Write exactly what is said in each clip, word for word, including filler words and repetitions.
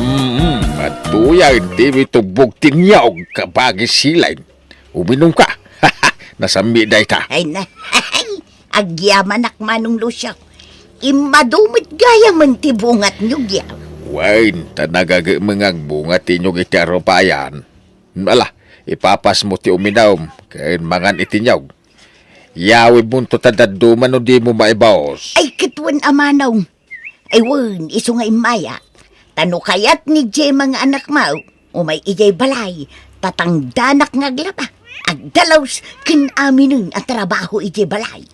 Mm, adtoy a, inti mi tubbog ti niyog, kabagi silain. Uminum ka. Nasammi dayta. Ay na. Agyamanak, Manong Lucio. Immadu met gayamen ti bunga ti niyog. Wen, ta nagagemmeng agbunga ti niyog iti arupayan. Ala, ipapasmo ti uminum, ken mangan iti niyog. Yawidmonto ta dadduma no dimo maibaos. Ay, ket wen a, Manong. Ay wen, isu nga immaya. Ta no kayat ni Gemma nga anakmo, umay idiay balay, ta tangdanak nga aglaba, agdalus, ken aminen a trabaho idiay balay.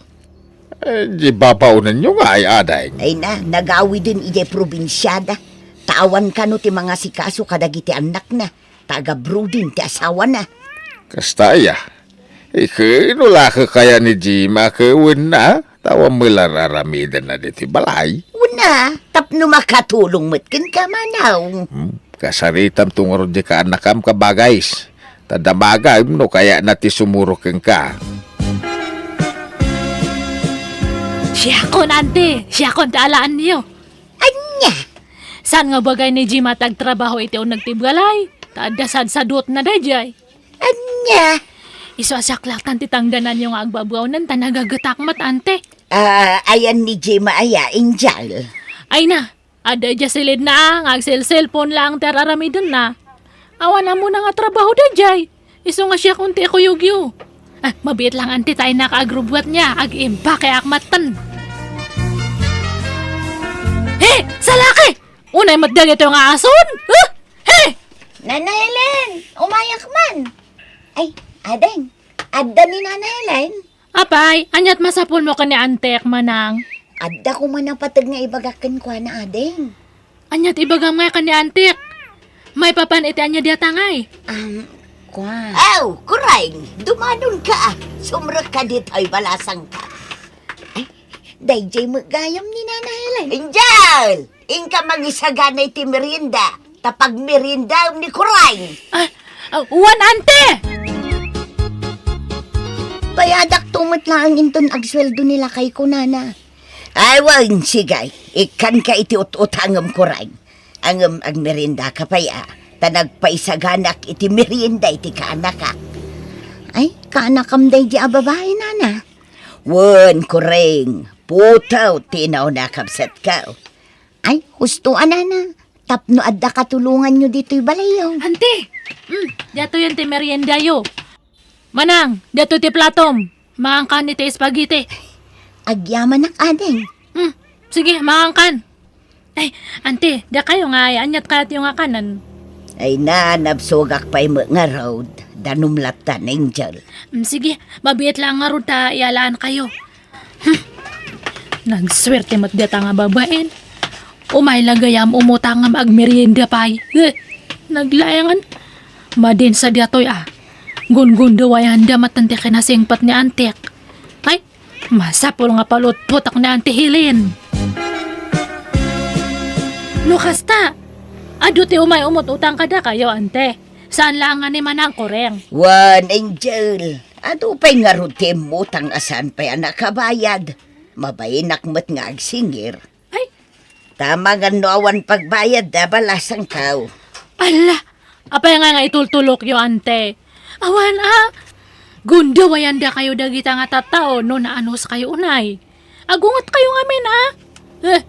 Eh, di babaonenyo ngay, ading? Ay na, nagawiden idiay probinsiada. Ta awan kano ti mangasikaso kadagiti annakna. Taga-abroaden ti asawana. Kasta aya? Iken, no la kaya ni Gemma ket wenna, ta awan met la ar-aramidenna ditoy balay. Wenna, tapno makatulong met kenka, Manong. Hmm, kasaritamto ngarud diay kaannakam, kabagis. Ta damagem no kayatna ti sumurot kenka. Siakon, ante, siakon ti alaenyo. Ania? Saan nga bagay ni Gemma ti agtrabaho iti uneg ti balay? Ta adda sadsadutna daydiay. Ania? Isu a siak laeng ti tangdananyo nga agbabaonen ta nagagetak met, ante. Ah, ayan ni Gemma aya, Angel? Ay na, adda idiay silidna a nga agselselpon laeng ti ar-aramidenna. Awan ammona nga trabaho daydiay. Isu nga siakon ti ikuyogyo. Ah, mabiit laeng, ante, ta innak agrubbuat niya, ag-impakeak metten. He! Salaki! Unay met dagitoy nga ason! Ah! He! Nana Helen, umayak man. Ay, ading, adda ni Nana Helen? Apay, aniat masapulmo ken ni antek, manang? Adda koma napateg nga ibagak kenkuana, ading. Ania ti ibagam ngay ken ni antik? Maipapan iti ania diata ngay? Um, kuan. Aw, Kuray, dumanonka. Sumrekka ditoy balasangko. Ay, daydiay met gayam ni Nana Helen. Angel, inka mangisagana iti merienda. Ta pagmeriendaem ni Kuray. Ah, ah, wen, ante! Bayadakto met laeng inton agsueldo ni lakayko, nana. Ay, wen, sige. Ikkanka iti ut-utangem, Kuray. Ngem agmeriendaka pay a, ta nagpaisaganak iti merienda iti kaanakak. Ay, kaanakam daydi a babai, nana? Wen, Kuray, putew ti inauna a kabsatko. Ay, husto a, nana. Tapno adda katulonganyo ditoy balayyo. Ante! Mm, diatoyen ti meriendayo. Manang, diatoy ti platom. Mangankan iti spaghetti. Agyamanak, ading. Mm, sige, mangankan. Ay, ante, dakayo nga ay, aniat kayatyo nga kanen? Ay na, nabsogak pay met ngarud. Danum latta, Angel. Mm, sige, mabiit laeng ngarud ta iyalaan kayo. Hmm. Nagsuerte met data nga babaen. Umay la gayam umutang ngem agmerienda pay. Eh, naglaengan. Madin sa diatoy a. Gunggundawayan da met ti kinasingpet ni antik. Ay, masapul nga palutputak ni Auntie Helen. No kasta, adu ti umay umut-utang kadakayo, ante. Saan laeng nga ni Manang Kuray. Wen, Angel, adu pay ngarud ti immutang a saan pay a nakabayad. Mabainak met nga agsingir. Ay! Tama nga no awan pagbayad da balasangko. Ala! Apay nga nga itultulokyo, ante? Awan a! Gundawayan dakayo dagita nga tattao no naanuskayo unay. Agungetkayo ngamin a! Eh,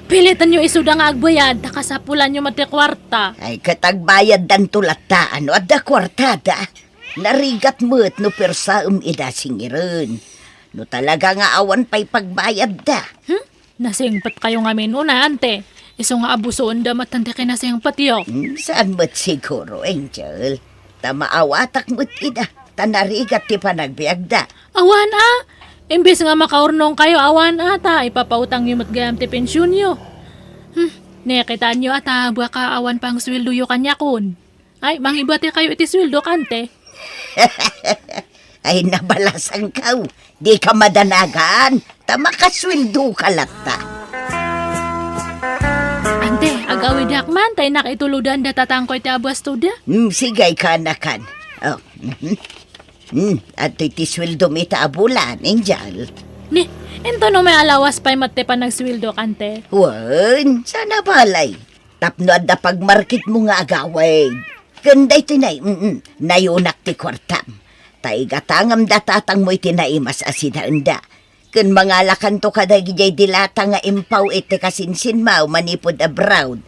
pilitenyo isuda nga agbayad, ta kasapulanyo met ti kuarta. Ay, ket agbayaddanto latta, no adda kuartada. Narigat met no persaem ida singiren. No talaga nga awan pay pagbayadda. Hmm? Nasingpetkayo ngamin unay, ante. Isu nga abusoenda met ti kinasingpetyo. Hmm, saan met siguro, Angel. Ta maawatak met ida. Ta narigat ti panagbiagda. Awan a! Imbes nga makaurnongkayo, awan a, ta ipapautangyo met gayam ti pensionyo. Hmm, nakitaenyo a ta baka awan pangsueldoyo kaniakon. Ay, mangibatikayo iti sueldok, ante. Ay, nabalasangko. Dika madanagan, ta makasueldoka latta. Ante, agawidak man, ta innak itulodan da tatangko iti abastoda. Hmm, sige, kaanakan. Oh, mhm. Hmm, adtoy ti sueldom ita a bulan, Angel. Ni, Inton umay a lawas pay met ti panagsueldok, ante. Wen, saan a balay. Tapno adda pagmarketmo nga agawid. Ken daytoy nay, mm, nayunak ti kuartam. Ta igatangam da tatangmo iti naimas a sinaenda. Ken mangalakanto kadagijay dilata nga impaw iti kasinsinmaw manipud abroad.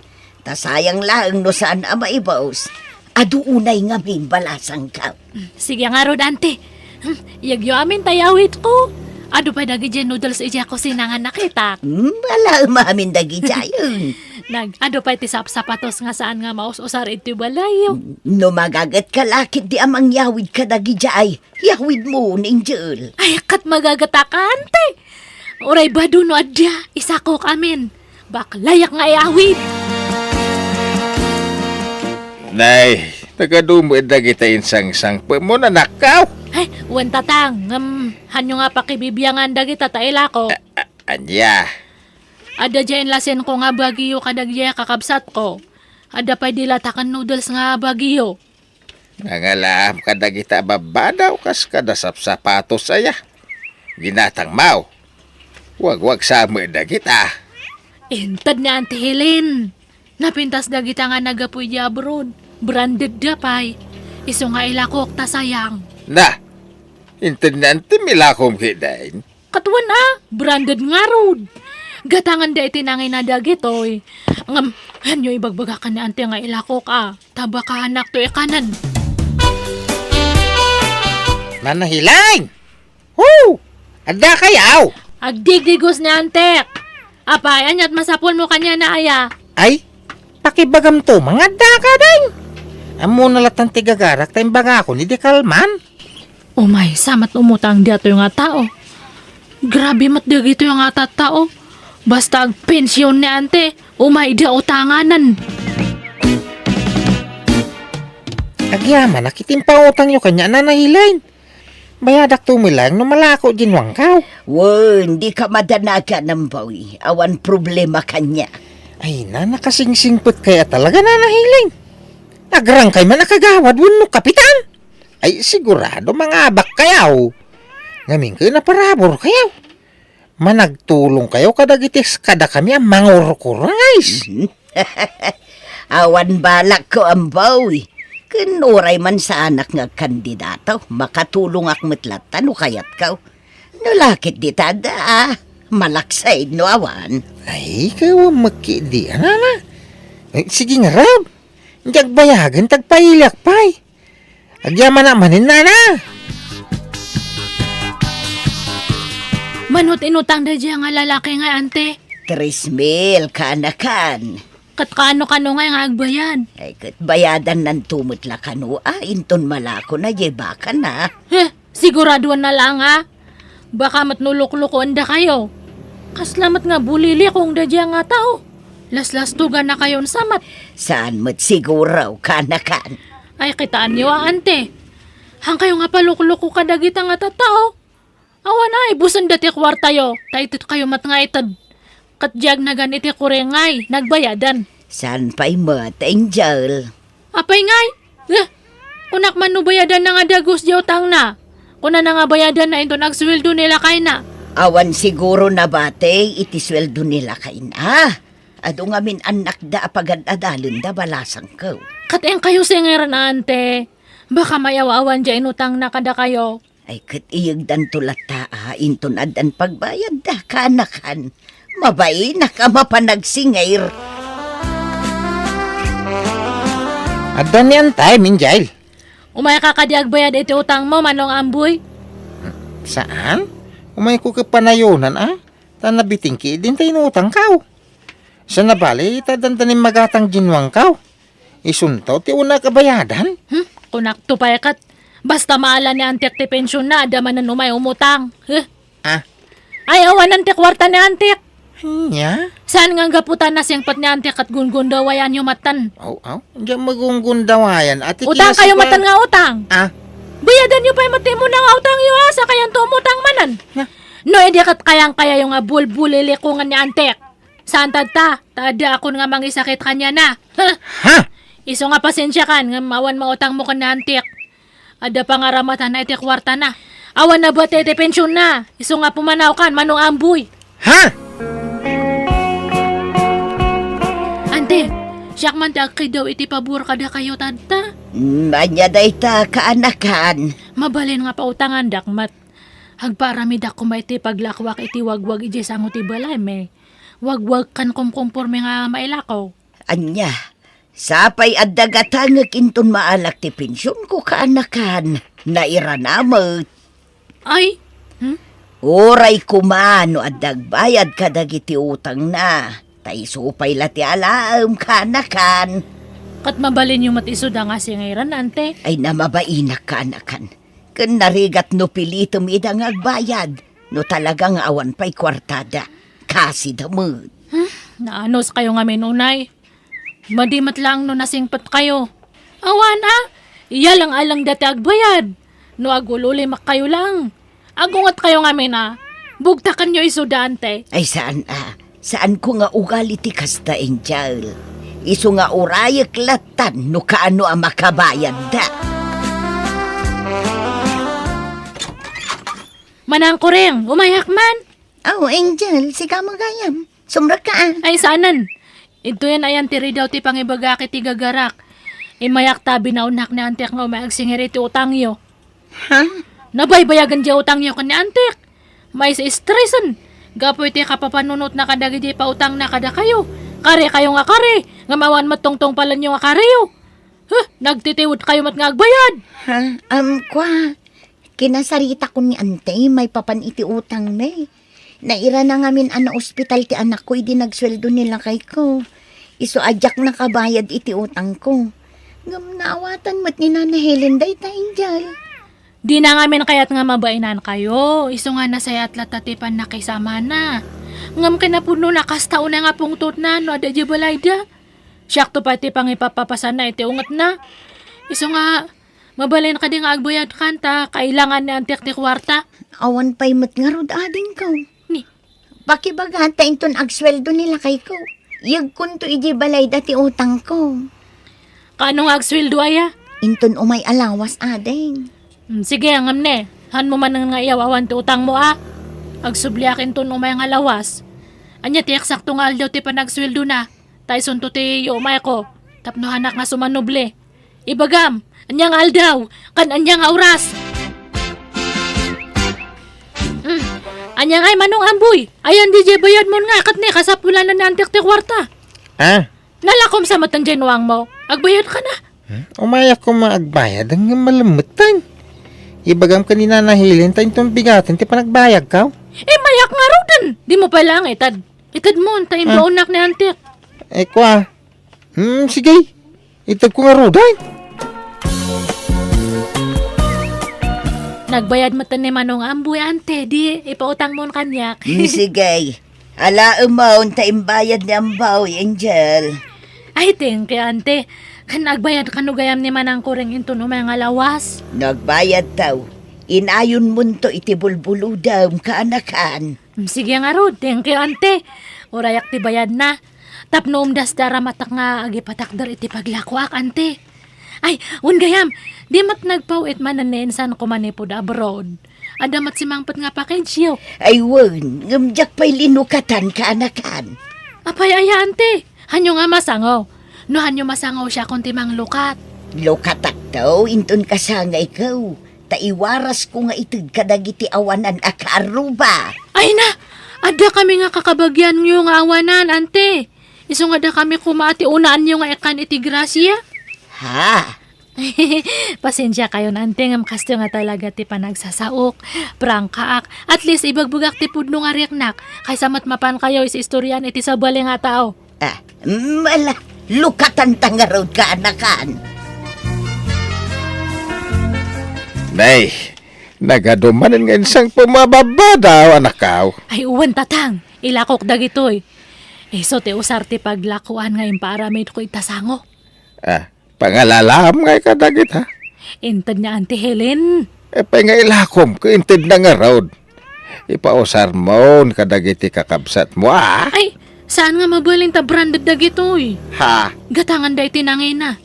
Ta sayang laeng no saan a maibus. Adu unay ngamin balasangko. Sige ngarud, ante. Hmm, iyagyo amin ta iyawidko. Adu pay dagijay noodles idiay kusina nga nakitak. Hmm, ala, umamin dagijay. Nag, adu pay ti sapsapatos nga saan nga maus-usar iti balayyo. No magagetka la ketdi a mangyawid kadagijay, yawidmo, Angel. Ay, ket magagetak, ante. Uray badu no adda, isakok amin. Baklayak nga iyawid. Nay, nagadu met dagita insangsangpetmo, anakko. Ay, wen, tatang, ngem, hanyo nga pakibibiangan dagita ta ilako. A-, a-, ania? Adda diay inlasenko nga Baguio kadagijay a kakabsatko. Adda pay dilata ken noodles nga Baguio. Nangalaam kadagita a babbadaw kas kada sapsapatos aya. Ginatangmo. Wagwagsa met dagita. Inted ni Auntie Helen. Napintas dagita nga naggapu idiay abroad. Branded da pay. Isu nga ilakok ta sayang. Na, inted ni Auntie, ilakom ketdin. Ket wen a, branded ngarud. Gatanganda iti nangina dagitoy. Ngem, hanyo ibagbaga ken ni Auntie nga ilakok a, ta baka hanakto ikanen. Nana Helen! Hu! Addakayo? Agdigdigos ni Auntie. Apay, aniat masapulmo kaniana aya? Ay, pakibagamto, mangaddaka, deng. Ammona latta ti gagarak ta imbagakon idi kalman. Umay, sa met umutang daytoy nga tao. Grabe met dagitoy nga tattao. Basta agpension ni Auntie, umay da utanganen. Agyamanak iti impautangyo kaniana, Nana Helen. Bayadakto met laeng no malako diay nuangko. Wen, dika madanagan, Amboy. Awan problema kaniak. Ay, na, nakasingsingpetkayo talaga, Nana Helen. Agrangkayo man a kagawad wenno kapitan. Ay, sigurado mangabakkayo. Ngamin ket naparaburkayo. Managtulongkayo kadagiti kadakami a mangurkur nga ais. Mhm. Awan balakko, Amboy. Ken uray man saanak nga agkandidato, makatulongak met latta no kayatko. No la ketdi ta adda, malaksid no awan. Ay, kawan met ketdi, a, Nana. Ay, sige ngarud. Diak bayagen ta agpailiak pay. Agyamanak manen, Nana. Mano ti inutang daydiay nga lalaki nga, Auntie? Tres mil, kaanakan. Ket kaano-kano ngay nga agbayad? Ay, ket bayadannanto met la kano a, inton malakona diay bakana. Heh, siguradoanna laeng a? Baka met no luklukoendakayo. Kasla met nga bulilikong daydiay nga tao. Laslastogannakayon sa met. Saan met siguro, kaanakan. Ay, kitaenyo a, Auntie. Hankayo nga palukluko kadagita nga tattao. Awan a, ibusenda ti kuartayo, ta itedkayo met nga ited. Ket diay agnagan iti kuring ngay, nagbayadan. Saan pay met, Angel? Apay ngay? Eh, kunak man no bayadanna nga dagus diay utangna. Kunana nga bayadanna inton agsueldo ni lakayna. Awan siguro nabati iti sueldo ni lakayna. Adu ngamin annakda a pagad-adalenda balasangko. Ket inkayo singirna, Auntie. Baka mayaw-awan diay inutangna kadakayo. Ay, ket iyegdanto latta a, inton addan pagbayadda, kaanakan. Mabainak a mapan agsingir. Adda ni Auntie, Angel. Umayka kadi agbayad iti utangmo, Manong Amboy? Saan? Umayko ket panayonan a, ta nabitingki idin ta inutangko. Saan a bale, ta addan immagatang diay nuangko. Isunto ti unak a bayadan? Hmm? Kunakto pay ket. Basta maala ni Auntie ti pensionna, adda manen umay umutang. Huh? Ah. Ay, awanen ti kuarta ni Auntie. Ania? Saan nga gapu ta nasingpet ni Auntie ket gungundawayanyo metten? Aw, aw. Diay magungundawayan. Ati utangkayo metten nga utang. Ah. Bayadanyo pay met ti umuna nga utangyo a, sakayanto umutang manen. Na? No idi ket kayangkayayo nga bulbulilikongen ni Auntie. Saan tatta, ta addaakon nga mangisakit kaniana. Ha? Ha? Isu nga pasensiakan ngem awan mautangmo ken ni Auntie. Adda pangaramatan iti kuartana. Awan a bati ti pensionna. Isu nga pumanawkan, Manong Amboy. Ha? Ante, siak man ti agkiddaw iti pabor kadakayo tatta. Mm, ania dayta, kaanakan? Mabalin nga pautangandak met. Agparamidak koma iti paglakuak iti wagwag idiay sango ti balay, may wagwag ken kumkumporme nga mailako. Ania, sapay adda gatangek inton maalak ti pensionko, kaanakan. Nairana met. Ay? Hmm? Uray koma no adda agbayad kadagiti utangna, ta isu pay la ti alaem, kaanakan. Ket mabalinyo met isuda nga singairan, ante? Ay, namabainak, kaanakan. Ken narigat no pilitem ida nga agbayad, no talaga nga awan pay kuartada. Kasida met. Hmm? Naanuskayo ngamin, unay. Madi met laeng no nasingpetkayo. Awan a, iyalang-alang dati agbayad. No agul-ulimakkayo lang, agungetkayo ngamin a, bugtakenyo isuda, ante. Ay, saan a. Saanko nga ugali ti kasta, Angel. Isu nga urayek lattan no kaano a makabayadda. Manang Kuring, umayak man. Oh, Angel, sika gayam. Sumrekka a. Ay, saanen. Idtoyen a yan ti ridaw ti pangibagak iti gagarak. Immayak ta binaonnak ni antek nga umay agsingir iti utangyo. Ha? Nabaybayagen diay utangyo ken ni antek. Mais-stresen. Gapu iti kapapanunotna kadagiti pautangna kadakayo. Karikayo nga kari, ngem awan met tungtungpalenyo nga kariyo. Huh, nagtitiwedkayo met nga agbayad. Ha? Um, kua, kinasaritakon ni ante maipapan iti utangmi. Nairana ngamin a naospital ti anakko idi nagsueldo ni lakayko. Isu a diak nakabayad iti utangko. Ngem naawatan met ni Nana Helen dayta, Angel. Dina ngamin kayat nga mabainankayo, isu nga nasayaat latta ti pannakisamana. Ngem kinapudnona, kasta unay nga pungtotna no adda idiay balayda. Siakto pay ti pangipapapasanna iti ungetna. Isu nga, mabalin kadi nga agbayadkan ta kailangan ni antek ti kuarta? Awan pay met ngarud, adingko. Ni? Pakibaga ta inton agsueldo ni lakayko, yegkonto idiay balayda ti utangko. Kaano nga agsueldo aya? Inton umay a lawas, ading. Hmm, sige, ngem ne, hanmo manen nga iyaw-awan ti utangmo a. Agsubliak inton umay nga lawas. Ania ti eksakto nga aldaw ti panagsueldona? Ta isunto ti yuumayko tapno hanak nga sumanubli. Ibagam, ania nga aldaw, ken ania nga oras? Hmm. Ania ngay, Manong Amboy? Ayan diay bayadmon nga ket ni kasapulanan ni antek ti kuarta. Ah? Nalakom sa met diay nuangmo. Agbayadka na. Hmm? Umayak koma agbayad, ngem malemmetan. Ibagam ken ni Nana Helen ta inton bigaten ti panagbayadko. Eh, mayak ngaruden. Dimo pay laeng ited. Itedmon, ta imbaonnak ni antek. Eh, kua. Hmm, sige. Itedko ngaruden. Nagbayad met ni Manong Amboy, ante, di ipautangmon kaniak. Hmm, sige. Alaemon ta imbayad ni Amboy, Angel. Ay, thank you, ante. Ken agbayad kano gayam ni Manang Kuring inton umay nga lawas? No agbayadto, inayonmonto iti bulbulodem, kaanakan. Mm, sige ngarud, thank you, ante. Urayak ti bayadna. Tapno umdas ti aramatak nga agipatakder iti paglakoak, ante. Ay, wen gayam, di met nagpaw-it manen ni insanko manipud abroad. Adda met simangpet nga package-yo. Ay, wen, ngem diak pay linukatan, kaanakan. Apay aya, ante? Hanyo nga masango? No hanyo masango, siakon ti manglukat. Lukatakto, inton kasangayko. Ta iwarasko nga ited kadagiti awanan a kaarruba. Ay na! Adda kami nga kakabagianyo nga awanan, ante. Isu nga dakami koma ti unaanyo nga ikkan iti grasia. Ha? Pasensiakayon, ante, ngem kasto nga talaga ti panagsasaok. Prangkaak. At least, ibagbagak ti pudno nga riknak. Kaysa met mapankayo is-istorian iti sabali nga tao. Ah, mala, lukatan ta ngarud, kaanakan. Nay, nagadu manen nga insangpet a mababadaw, anakko. Ay, wen, tatang. Ilakok dagitoy. Isu ti usar ti paglakoan nga impaaramidko ita sango. Ah, pangalalam ngay kadagita. Inted ni Auntie Helen. Apay nga ilakom ket intedna ngarud? Ipausarmon kadagiti kakabsatmo, a? Ay, saan nga mabalin ta branded dagitoy? Ha? Gatanganda iti nangina.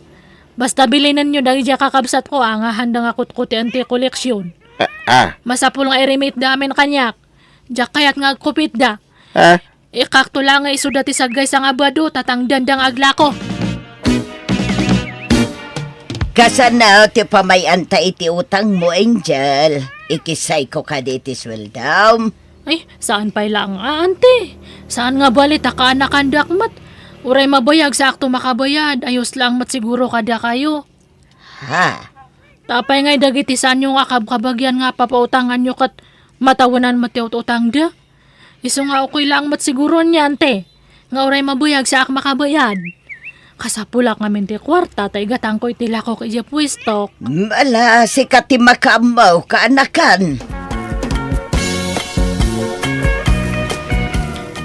Basta bilinenyo dagiti kakabsatko, a, nga handa nga kutkutian ti koleksion. Ah. Masapul nga i-remit da amin kaniak. Diak kayat nga agkupitda. Ah? Ikakto la nga isuda ti saggaysa nga bado, ta tangdanda nga aglako. Kasano ti pamay-anta iti utangmo, Angel? Ikissayko kadi ti sueldom? Ay, saan pay laeng, a, ante. Saan nga bali ta kaanakandak met. Uray mabayag, saakto makabayad. Ayos laeng met siguro kadakayo. Ha? Apay ngay dagiti saanyo nga kabkabagian nga papautanganyo ket matawenan met ti ut-utangda? Isu nga ukoy laeng met siguro ania, ante, nga uray mabayag, saak makabayad. Kasapulak ngamin ti kuarta ta igatangko iti lakok idiay puestok. Mm, ala, sika ti makaammo, kaanakan.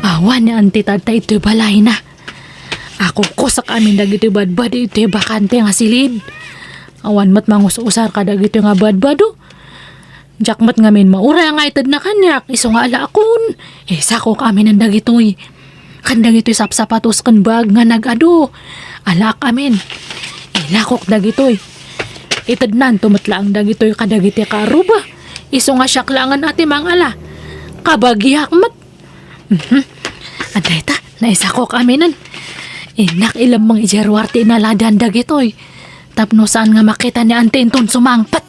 Awan ni Ante Tadta iti balayna. Akukkusak amin dagiti badbado iti bakante nga silid. Awan met mangus-usar kadagitoy nga badbado. Diak met ngamin mauray nga itedna kaniak, isu nga alaakon. Isakok aminen dagitoy. Ken dagitoy sapsapatos ken bag nga nag-adu. Alaak amin. Ilakok dagitoy. Itednanto met laeng dagitoy kadagiti kaarruba. Isu nga siak laengen a ti mangala. Kabagiak met. Mhm. Adda ita, naisakok aminen. Innak ilemmeng idiay ruar ti inaladan dagitoy. Tapno saan nga makita ni Ante inton sumangpet.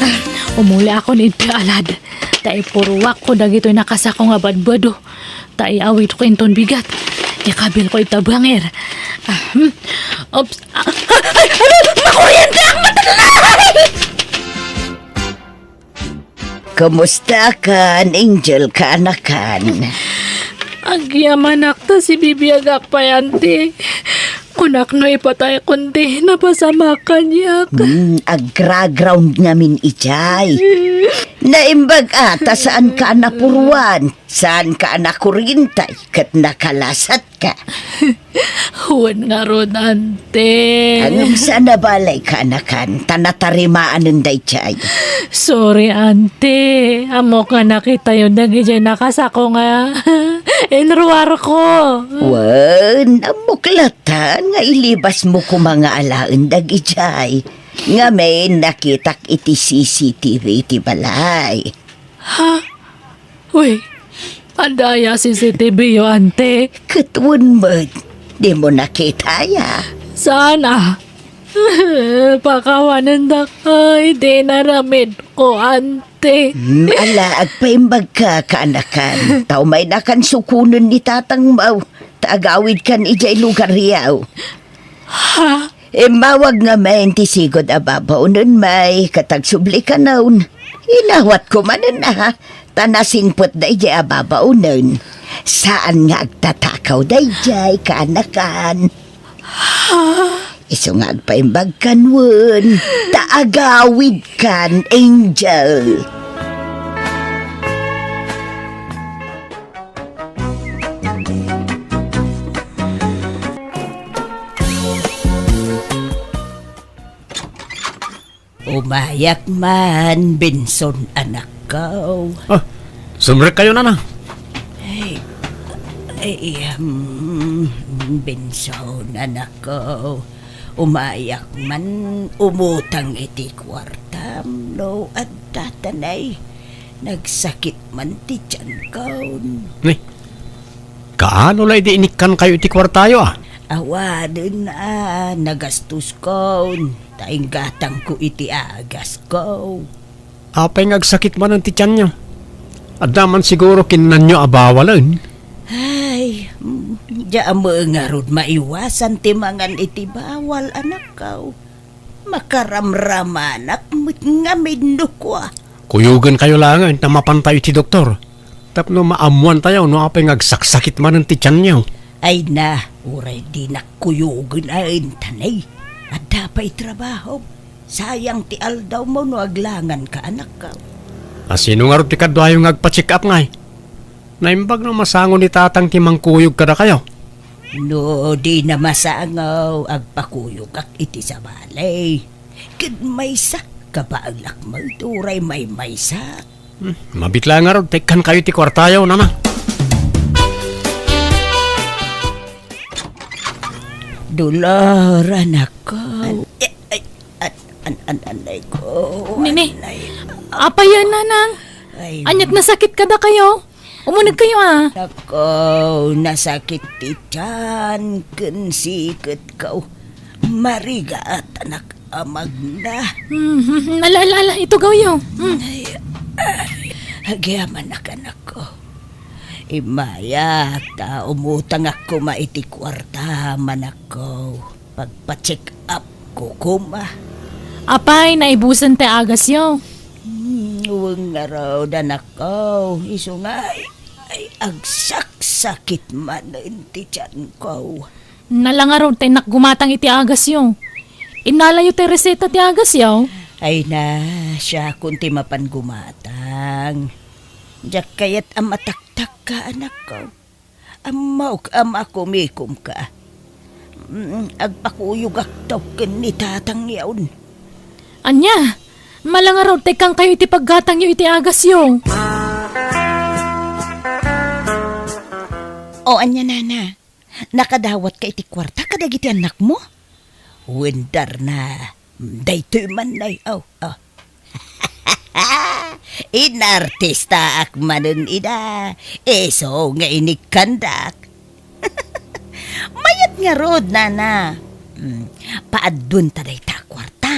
Ah, umuliakon iti alad. Ta ipuruakko dagitoy nakasako nga badbado. Ta iawidko inton bigat. Ikabilko ita bangir. Ah, hmm. Oops. Ah, ay, ay, ano? Makuryente ang mata! Kumustakan, Angel, kaanakan? Agyamanak ta sibibiagak pay, Ante. Kunak no ipataykon ti napasamak kaniak. Hmm, agraground ngamin idiay. Naimbag a ta saanka a napuruan, saanka a nakuryente, ket nakalasat ka. Wen ngarud, Ante. Ngem saan a balay, kaanakan, ta natarimaanen daydiay. Sorry, Ante. Ammok nga nakitayo dagidiay nakasako nga inruarko. Wen, ammok latta nga ilibasmo koma nga alaen dagidiay. Ngamin, nakitak iti C C T V iti balay. Ha? Uy, adda aya C C T V yo, Ante? Ket wen met, dimo nakita aya? Saan a? Pakawanendak iti inaramidko, Ante. Hmm, ala, agpaimbagka, kaanakan. Ta umaynakan sukonen ni tatangmo, ta agawidkan idiay lugaryo. Ha? Immawag ngamin ti sigud a babaonen, may, ket agsubli kanon. Inawatko manen a, ta nasingpet daydiay a babaonen. Saan nga agtatakaw daydiay, kaanakan. Isu nga agpaimbagkan wen, ta agawidkan, Angel. Umayak man, Benson, anakko. Ah, sumrekkayo, nana. Ay, ay, um, Benson, anakko. Umayak man umutang iti kuartam no adda, ta nay, nagsakit man ti tianko. Ni, kaano la idi inikkankayo iti kuartayo, a? Awanen a nagastoskon, ta inggatangko iti agasko. Apay nga agsakit manen ti tianyo? Adda man siguro kinnanyo a bawalen? Ay, mm, diak ngarud maiwasan ti mangan iti bawal, anakko. Makaramramanak met ngamin no kua. Kuyogenkayo laengen ta mapantayo iti doktor. Tapno maammoantayo no apay nga agsaksakit manen ti tianyo. Ay na, uray dinak kuyogen a entanen. Adda pay trabahom. Sayang ti aldawmo no aglanganka, anakko. A sino ngarud ti kaduayo nga agpa-check up ngay? Naimbag no masango ni tatang ti mangkuyog kadakayo. No dina masango, agpakuyogak iti sabali. Ket maysa, kabaelak met uray maymaysa. Hmm, mabiit la ngarud, ta ikkankayo ti kuartayo, nana. Dolor, anakko. An-, eh, ay, an-, an-, An-, anay ko, Nini, anay. Apay yan, Nanang? Ay. Ania't nasakit kadakayo? Umuneg kayo, a. Nako, nasakit ti tiyan ken siket ko. Marigat, anak, amagna. Hmm, hmm, hmm. Ala, ala, ala, itugawyo. Hmm. Ay, ay, agyamanak, anak ko. Immayak ta umutangak koma iti kuarta, manakko. Pagpa-check up ko koma. Apay, naibusen ti agasyo? Hmm, wen ngarud, anakko. Isu nga, ay, ay, agsaksakit manen ti tiyanko. Nala ngarud ta innak gumatang iti agasyo. Innalayo ti reseta ti agasyo? Ay na, siakon ti mapan gumatang. Diak kayat a mataktakka, anakko. Ammok a makumikomka. Mm, agpakuyogakto ken ni tatangyon. Ania? Mala ngarud ta ikkankayo iti paggatangyo iti agasyo. O, ania, nana? Nakadawatka iti kuarta kadagiti annakmo? Wen, Darna, daytoy man, nay, aw, aw. Inartistaak manen ida, isu nga inikkandak. Mayat ngarud, nana. Mm, paadduenta dayta a kuarta.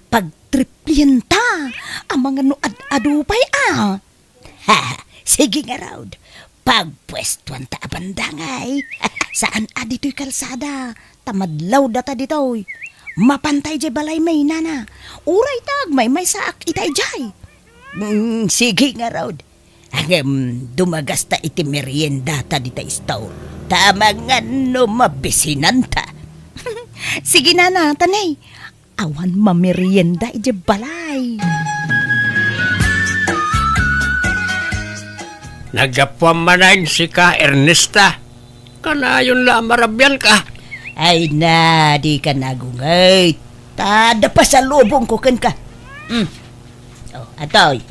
Pagtriplienta. Amangan no ad-adu pay, a. Ha, sige ngarud. Pagpuestuanta a bandangay. Saan a ditoy kalsada, ta madlawdata ditoy. Mapanta idiay balaymi, nana. Uray ta agmaymaysaak ita idiay. Mm, sige ngarud. Ngem, dumagasta iti meriendata dita store. Ta amangan no mabisinanta. Sige, nana, ta nay. Awan mamerienda idiay balay. Naggapuam manen sika, Ernesta. Kanayon la a marabianka. Ay na, dika nagungay. Ta adda pasalubongko kenka. Mm. O, atoy,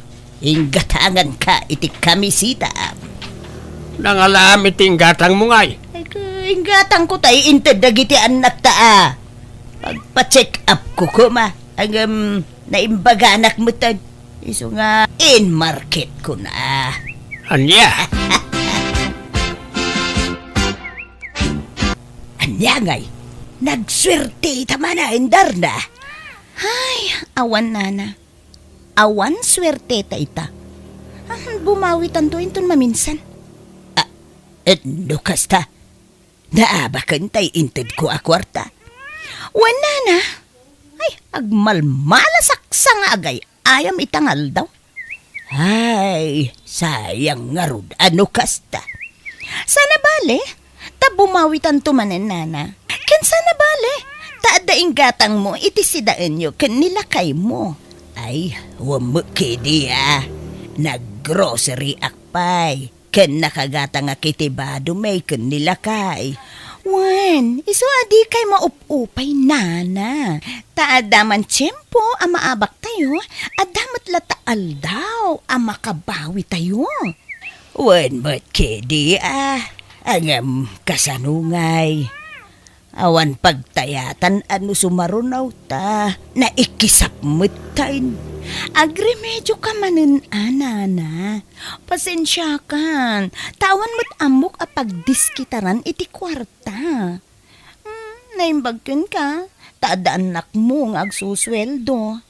inggatanganka iti kamisita. Nangalaam iti inggatangmo ngay? Ay, ka-, inggatangko ta iinted dagiti annakta a. Pagpa-check up ko koma, ngem naimbaganak metten. Isu nga inmarketkon a. Ania? Ania ngay? Nagsuerteta manen, Darna? Ay, awan, nana. Awan suerteta ita. Ah, bumawitanto inton maminsan. Ah, et no kasta? Naabaken tay intedko a kuarta. Wen, nana. Ay, agmalmalasak sa nga agay-ayam ita nga aldaw. Ay, sayang ngarud a no kasta. Sana bale, ta bumawitanto manen, nana. Ken sana bale, ta adda inggatangmo iti sidaenyo ken ni lakaymo. Ay, wen met kadi a. Nag-groceryak pay. Ken nakagatangak iti badomi ken ni lakay. Wen, isu a dikay maup-upay, nana. Ta adda man tiempo a maabaktayo, adda met latta aldaw a makabawitayo. Wen met kadi a, ngem kasano ngay? Awan pagtayatan a no sumaruno ta naikisap metten. Agremedioka manen a, nana. Pasensiakan, ta awan met ammok a pagdiskitaran iti kuarta. Hmm, naimbag kenka, ta adda annakmo nga agsusueldo.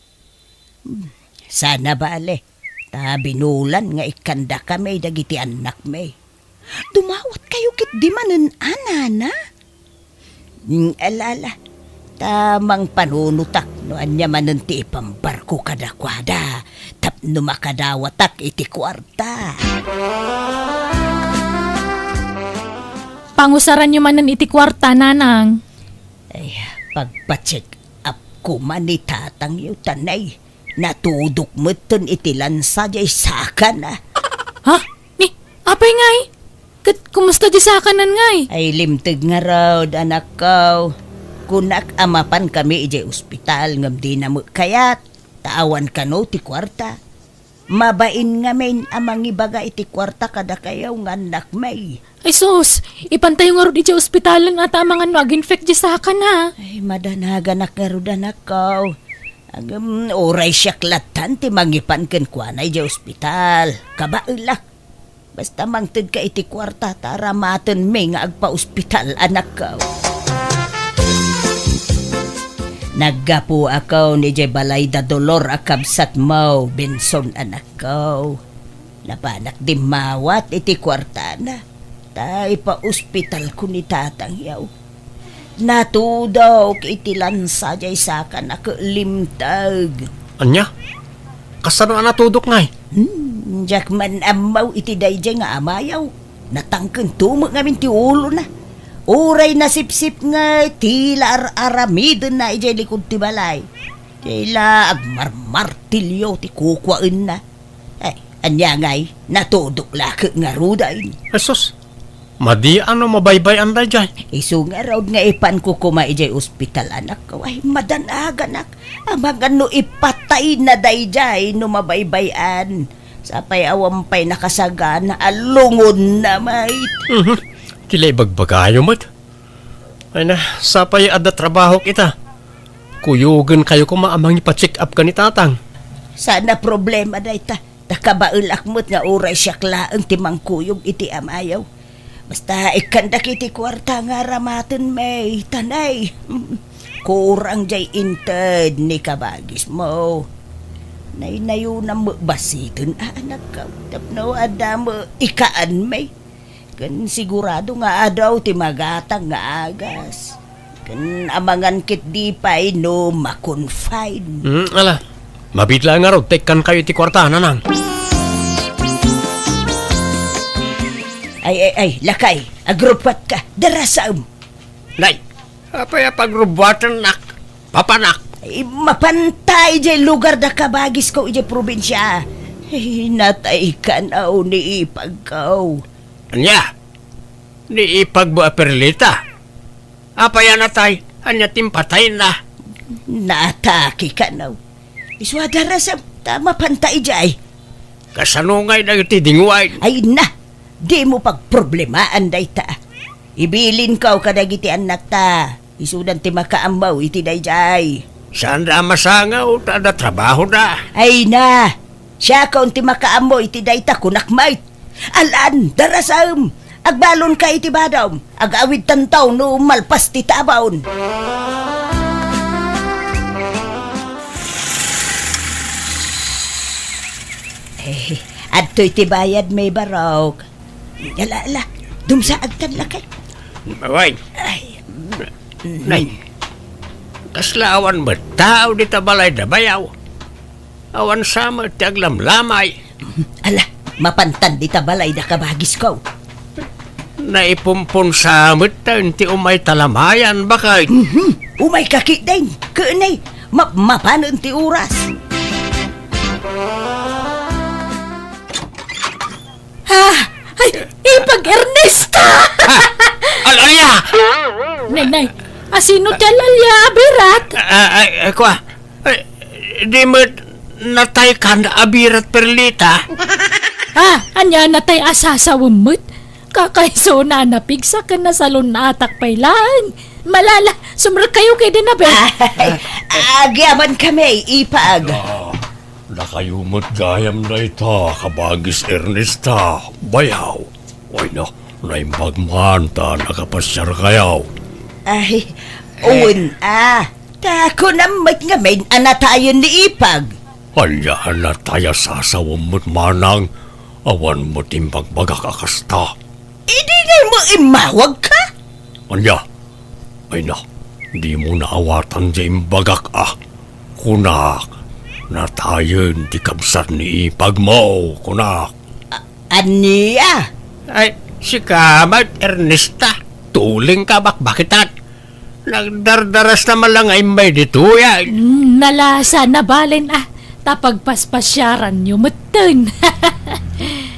Hmm, sana bale, ta binulan nga ikkandakami dagiti annakmi. Dumawatkayo ketdi manen a, nana? Mm, ala, ala. Ta mangpanunotak no ania manen ti ipambarko kadakuada tapno makadawatak iti kuarta. Pangusaranyo manen iti kuarta, nanang. Ay, pagpa-check up koma ni tatangyo, tanay. Natudok metten iti lansa diay sakana. Ha? Ni, apay ngay? Ket kumusta diay sakanan ngay? Ay, limteg ngarud, anakko. Kunak a mapankami idiay ospital ngem dina met kayat, ta awan kano ti kuarta. Mabain ngamin a mangibaga iti kuarta kadakayo nga annakmi. Ay sus, ipantayo ngarud idiay ospitalen a ta amangan no ag-infect diay sakana. Ay, madanaganak ngarud, anakko. Ngem uray siak lattan ti mangipan kenkuana idiay ospital. Kabaelak. Basta mangtedka iti kuarta ta aramatenmi nga agpaospital, anakko. Naggapuakon idiay balay da Dolor a kabsatmo, Benson, anakko. Napanak dimmawat iti kuartana, ta ipaospitalko ni tatangyo. Natudok iti lansa diay sakana ket limteg. Ania? Kasano a natudok, Nay? Hmm, diak man ammo iti daydiay nga amayo. Natangkento met ngamin ti ulona. Uray nasipsipnget, tila ar-aramidenna idiay likod ti balay. Tila agmarmartilio ti kukuaenna. Ay, ania ngay, natudok la ket ngaruden. Jesus, madi a no mabaybay-an daydiay. Isu ngarud nga ipanko koma idiay ospital, anakko. Ay, madan-aganak. Amangan no ipatayna daydiay no mabaybay-an. Sapay awan pay nakasagana a lungonna met. Mhm. Ti la ibagbagayo met. Ay na, sapay adda trabahok ita. Kuyogenkayo koma a mangipa-check up ken ni tatang. Saan a problema dayta. Ta kabaelak met nga uray siak laeng ti mangkuyog iti amayo. Basta ikkandak iti kuarta nga aramatenmi, ta nay, kurang diay inted ni kabagismo. Naynayonam met basiten a, anakko, tapno adda met ikaanmi. Ken sigurado nga adu ti magatang nga agas. Ken amangan ketdi pay no ma-confine. Hmm, ala. Mabiit laeng ngarud ta ikkankayo iti kuarta, nanang. Ay, ay, ay, lakay, agrubbuatka, darasam. Nay, apay a pagrubbuatennak, papanak? Ay, mapanta idiay lugar da kabagisko idiay probinsia. Ay, nataykan a ni ipagko. Ania? Ni ipagmo a Perlita? Apay a natay? Ania ti impatayna? Naatake kano. Isu a darasam ta mapanta idiay. Kasano ngay dagiti dinguayen? Ay na, dimo pagproblemaan dayta. Ibilinko kadagiti annakta. Isudan ti makaammo iti daydiay. Saanda a masangaw ta adda trabahoda. Ay na, siakon ti makaammo iti dayta, kunak met. Alan, darasam, agbalonka iti badom. Agawidtanto no malpas ti tabon. Eh, adtoy ti bayadmi, barok. Ala, ala. Dumsaagtan, lakay. Awan. Ay. Nay, kasla awan met tao dita balay da bayaw. Awan sa met ti aglamlamay. Ala, mapantan dita balay da kabagisko. Naipumpunsa met tayo ti umay talamayan, bakit? Mhm. Umayka ketdin. Ken ay, mapmapanen ti oras. Ah, ay, ipag Ernesta! Ah, al-, alia! Nay, nay, asino ti al-alia a birat? Ah, ay, ay, kua. Ay, di met nataykan a birat, Perlita? Ah, ania natay a sasawem met? Kakaisuna a napigsa ken nasalun-atak pay laeng. Malala, sumrekkayo ketdin a, be. Ay, agyamankami, ipag. Ah, dakayo met gayam dayta, kabagis Ernesta, bayaw. Ay na, naimbag man ta nakapasiarkayo. Ay, wen a. Ta kunam met ngamin a natayen ni ipag. Ania a natay a sasawem met manang? Awan met imbagbagak a kasta. Idi ngay met immawagka? Ania? Ay na, dimo naawatan ti imbagak a. Kunak, natayen ti kabsat ni ipagmo, kunak. A-, ania? Ay, sika met, Ernesta. Tulingka bakbakitan. Nagdardarasta man la nga immay ditoy, ay. Mm, nalasa, nabalen, ah. Ta pagpaspasiaranyo metten.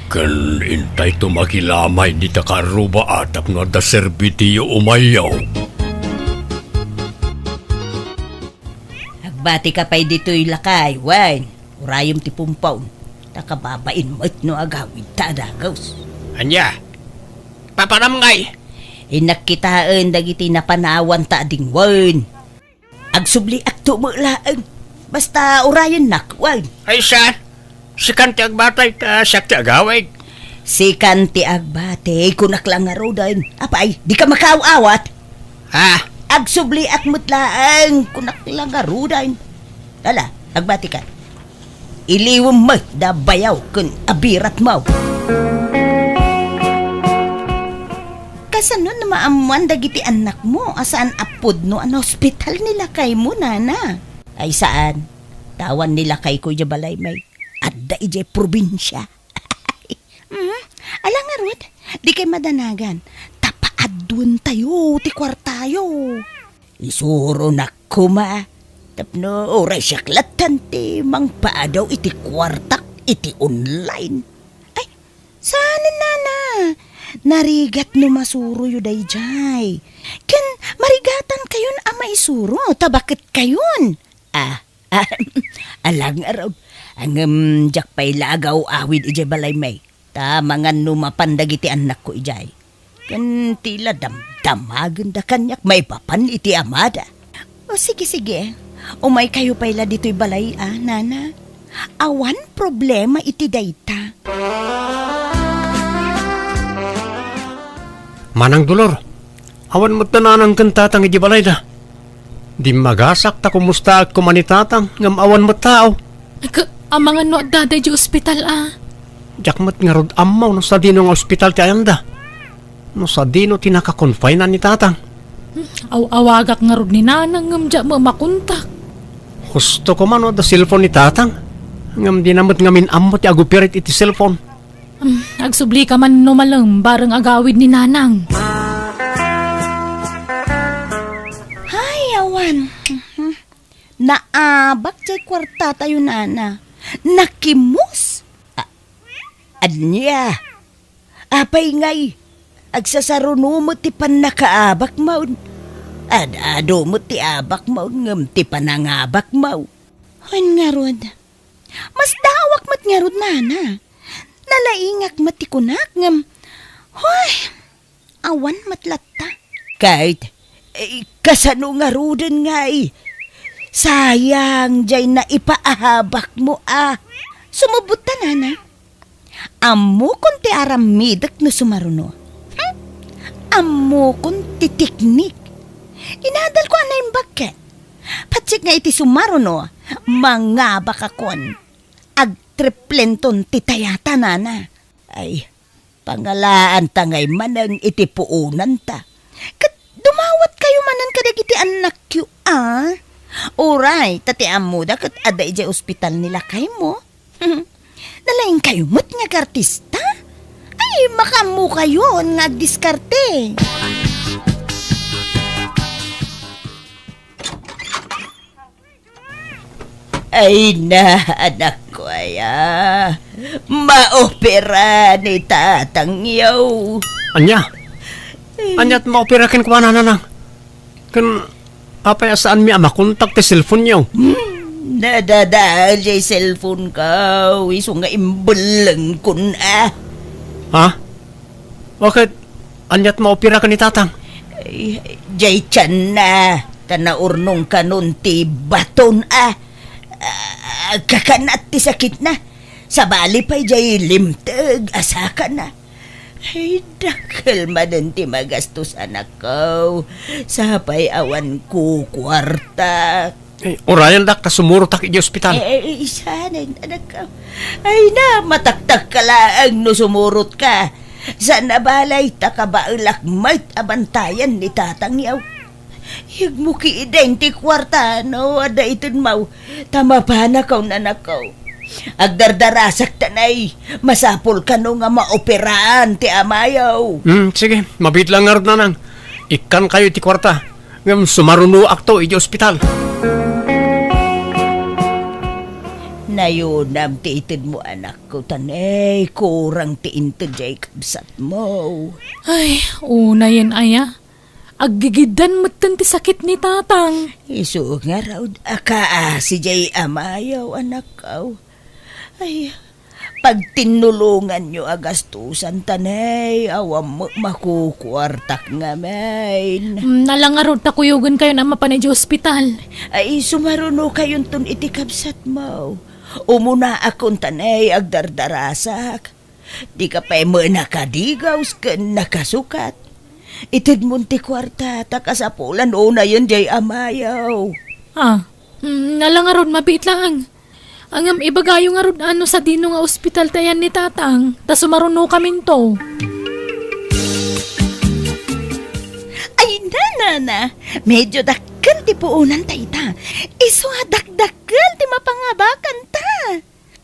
Ken intayto makilamay dita kaarruba a tapno adda serbitiyo umayyo. Agbatika pay ditoy, lakay, wen urayem ti pumpon, ta kababain met no agawidta a dagus. Ania? Papanam ngay? Innak kitaen dagiti napanawanta a dingwen. Agsubliakto met laeng. Basta urayennak, wen. Ay, saan? Sikan ti agbati, ta siak ti agawid. Sikan ti agbati, kunak la ngaruden. Apay, dika makaaw-awat? Ha? Agsubliak met laeng, kunak la ngaruden. Ala, agbatika. Iliwem met da bayaw ken abiratmo. Kasano no maammoan dagiti annakmo a saan a pudno a naospital ni lakaymo, nana? Ay, saan. Tawan ni lakayko idiay balaymi. Adda idiay probinsia. Mhm. Ala ngarud, dikay madanagan. Ta paaduentayo ti kuartayo. Isuronak koma tapno uray siak latta ti mangpaadaw iti kuartak iti online. Ay, saan, nana? Narigat no masuroyo daydiay. Ken marigatankayon a maisuro, ta baketkayon. Ah, ah, ala ngarud. Ngem diak pay la agaw-awid idiay balaymi. Ta mangan no mapan dagiti annakko idiay. Ken ti la damdamagenda kaniak maipapan iti amada. O, sige, sige. Umaykayo pay la ditoy balay, a, nana. Awan problema iti dayta. Manang Dolor, awan met da nanang ken tatang idiay balayda. Dimmagasak ta kumustaak koma ni tatang, ngem awan met tao. Ka-, amangan no adda daydiay ospital, a? Diak met ngarud ammo no sadino nga ospital ti ayanda. No sadino ti nakakonfine ni tatang. Hmm, aw-awagak ngarud ni nanang ngem diak met makontak. Husto koma no adda cellphone ni tatang. Ngem dina met ngamin ammo ti agoperate iti cellphone. Hmm, agsublika man no malem bareng agawid ni nanang. Ay, awan. Mhm. Naabak diay kuartatayo, nana. Nakimus. A-, ania? Apay ngay, agsasaruno met ti pannakaabakmo. Ad-adu met ti abakmo ngem ti panangabakmo. Wen ngarud, masdaawak met ngarud, nana. Nalaingak met ti kunak ngem, hoy, awan met latta. Ket, eh, kasano ngaruden ngay? Sayang diay naipaabakmo a. Sumubot ta, nana. Ammokon ti aramidek no sumaruno. Hmm? Ammokon ti teknik. Inadalko a naimbag ket. Patsit nga iti sumaruno, mangabakakon. Agtriplenton ti tayata, nana. Ay, pangalaanta ngay manen iti puonanta. Ket dumawatkayo manen kadagiti annakyo, a? Uray, ta ti ammoda ket adda idiay ospital ni lakaymo. Nalaingkayo met nga agartista? Ay, makaammokayon nga agdiskarte. Ay na, anakko aya. Maopera ni tatangyo. Ania? Ania't maopera kenkuana, nanang? Ken apay a saanmi a makontak ti cellphone-yo? Hmm, nadadael jay cellphone-ko, isu nga imbellengkon a. Ha? Bakit? Ania't maopera ken ni tatang? Ay, jay tianna, ta naurnong kanon ti baton a. Ah, kakanat ti sakitna. Sabali pay jay limteg a sakana. Ay, dakkel manen ti magastos, anakko. Sapay awan kukuarta. Ay, urayendak ta sumurotak idiay ospital. Eh, eh, isanen, anakko. Ay na, mataktak ka laeng no sumurotka. Saan a balay ta kabaelak met a bantayan ni tatangyo. Yegmo kiden ti kuarta no adda itedmo, ta mapanakaw, nanakko. Agdardarasak ta nay, masapul kano nga maoperaan ti amayo. Hmm, sige, mabiit lang ngarud, nanang. Ikkankayo iti kuarta, ngem sumarunoakto idiay ospital. Nayunam ti itedmo, anakko, ta nay kurang ti inted jay kabsatmo. Ay, unayen aya. Aggigiddan metten ti sakit ni tatang. Isu ngarud a kaasi jay amayo, anakko. Ay, Pagtinnulonganyo a gastusan ta, nay, awan met makukuartak ngamin. Mm, ala ngarud ta kuyogenkayon a mapan idiay ospital. Ay, sumarunokayonton iti kabsatmo. Umunaakon ta, nay, agdardarasak. Dika pay met nakadigaws ken nakasukat. Itedmon ti kuarta ta kasapulan unayen diay amayo. Ah, mm, ala ngarud, mabiit laeng. Ngem ibagayo ngarud a no sadino nga ospital ti ayan ni Tatang, ta sumarunokaminto. Ay, nanana, medyo dakkel ti puonan dayta. Isu a dakdakkel ti mapangabakanta.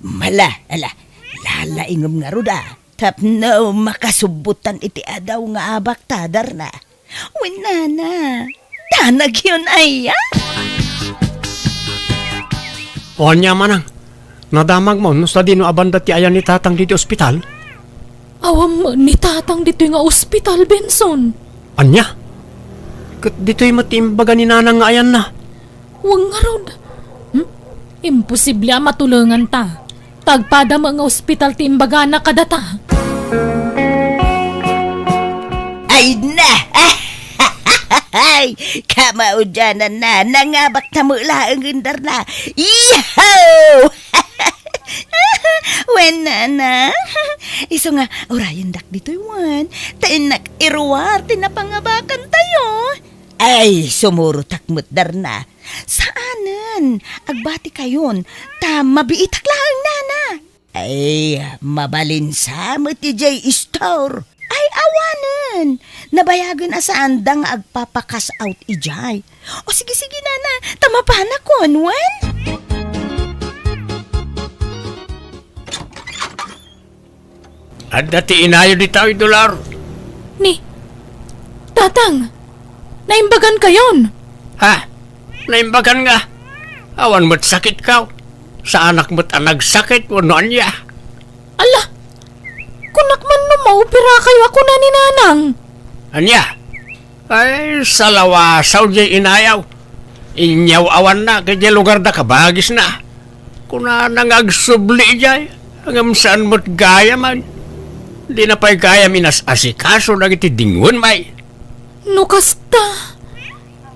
Mala, ala, lalaingem ngarud a. Tapno makasubbotan iti adaw nga abakta, Darna. Wen, nana, danagyon aya? O ania, manang? Nadamagmo no sadino a banda ti ayan ni Tatang ditoy ospital? Awan met ni Tatang ditoy nga ospital, Benson. Ania? Ket ditoy met ti imbaga ni Nanang nga ayanna? Wen ngarud. Hmm? Imposible a matulenganta. Ta agpada met nga ospital ti imbagana kadata. Ay na! Ay, kamaudiananna, nangabakta met laeng, Darna. Iyaw! Wen, nana. Isu nga, urayendak ditoy wen, ta innak iruar ti napangabakantayo. Ay, sumurotak met, Darna. Saanen, agbatikayon, ta mabiitak laeng, nana. Ay, mabalin sa met idiay store. Ay, awanen. Nabayagen a saanda nga agpapa-cash out idiay. O, sige, sige, nana. Ta mapanakon, wen? Adda ti inayo ditoy, Dolor. Ni, Tatang, naimbagankayon. Ha? Naimbagan nga? Awan met sakitko. Saanak met a nagsakit wenno ania. Ala, kunak man no maoperakayo a kuna ni Nanang. Ania? Ay, salawasaw diay inayaw. Inyaw-awannak idiay lugarda kabagisna. Kunana nga agsubli idiay, ngem saan met gayam. Dina pay gayam inas-asikaso dagiti dingwen, may. No kasta,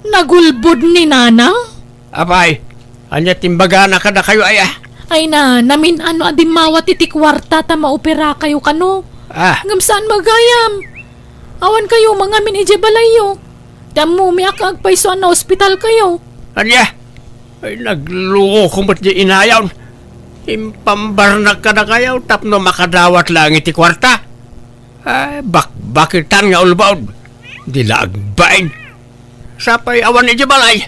nagulbod ni Nanang? Apay, ania ti imbagana kadakayo, aya? Ay na, namin-ano a dimmawat iti kuarta ta maoperakayo kano. Ah. Ngem saan met gayam. Awankayo mangamin idiay balayyo. Ti ammomi a agpayso a naospitalkayo. Ania? Ay, nagloko met diay inayon. Impambarnak kadakayo tapno makadawat laeng iti kuarta. Ay, bakbaketan nga ulbod. Di la agbain. Sapay awan idiay balay.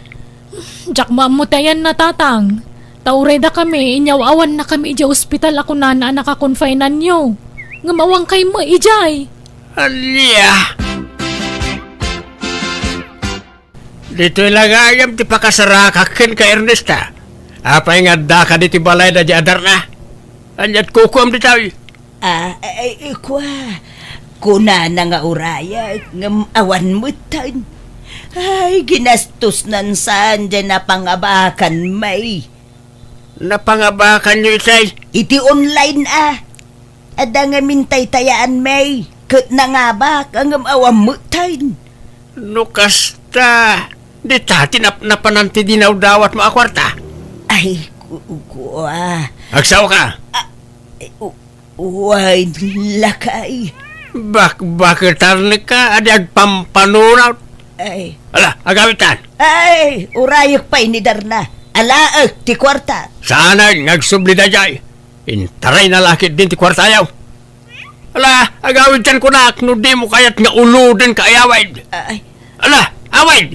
Diak maammo ti ayanna, Tatang. Ta uray dakami, inyaw-awannakami idiay ospital a kunana a nakakonfinanyo. Ngem awankay met idiay. Ania? Ditoy la gayam ti pakasarakak kenka, Ernesta. Apay nga addaka ditoy balayda diay a Darna? Ania't kukuam ditoy? Ah, ay, ay, kua. Kunana nga urayek, ngem awan metten. Ay, ginastosnan saan diay napangabakan, may. Napangabakanyo itay? Iti online, a. Adda nga mintaytayaan, may. Ket nangabak, ngem awan metten. No kasta, dita ti nap-, napanan ti dinawdawatmo a kuarta? Ay, ku-, kua. Agsaoka? Ah, u-, Wen, lakay. Bakbaketanka a di agpampanunot. Ay. Ala, agawidtan. Ay, urayek pay ni Darna. Alaek ti kuarta. Saanen nga agsubli daydiay. Intarayna la ketdin ti kuartayo. Ala, agawidtan kunak no dimo kayat nga ulodenka a awid. Ay. Ala, awid!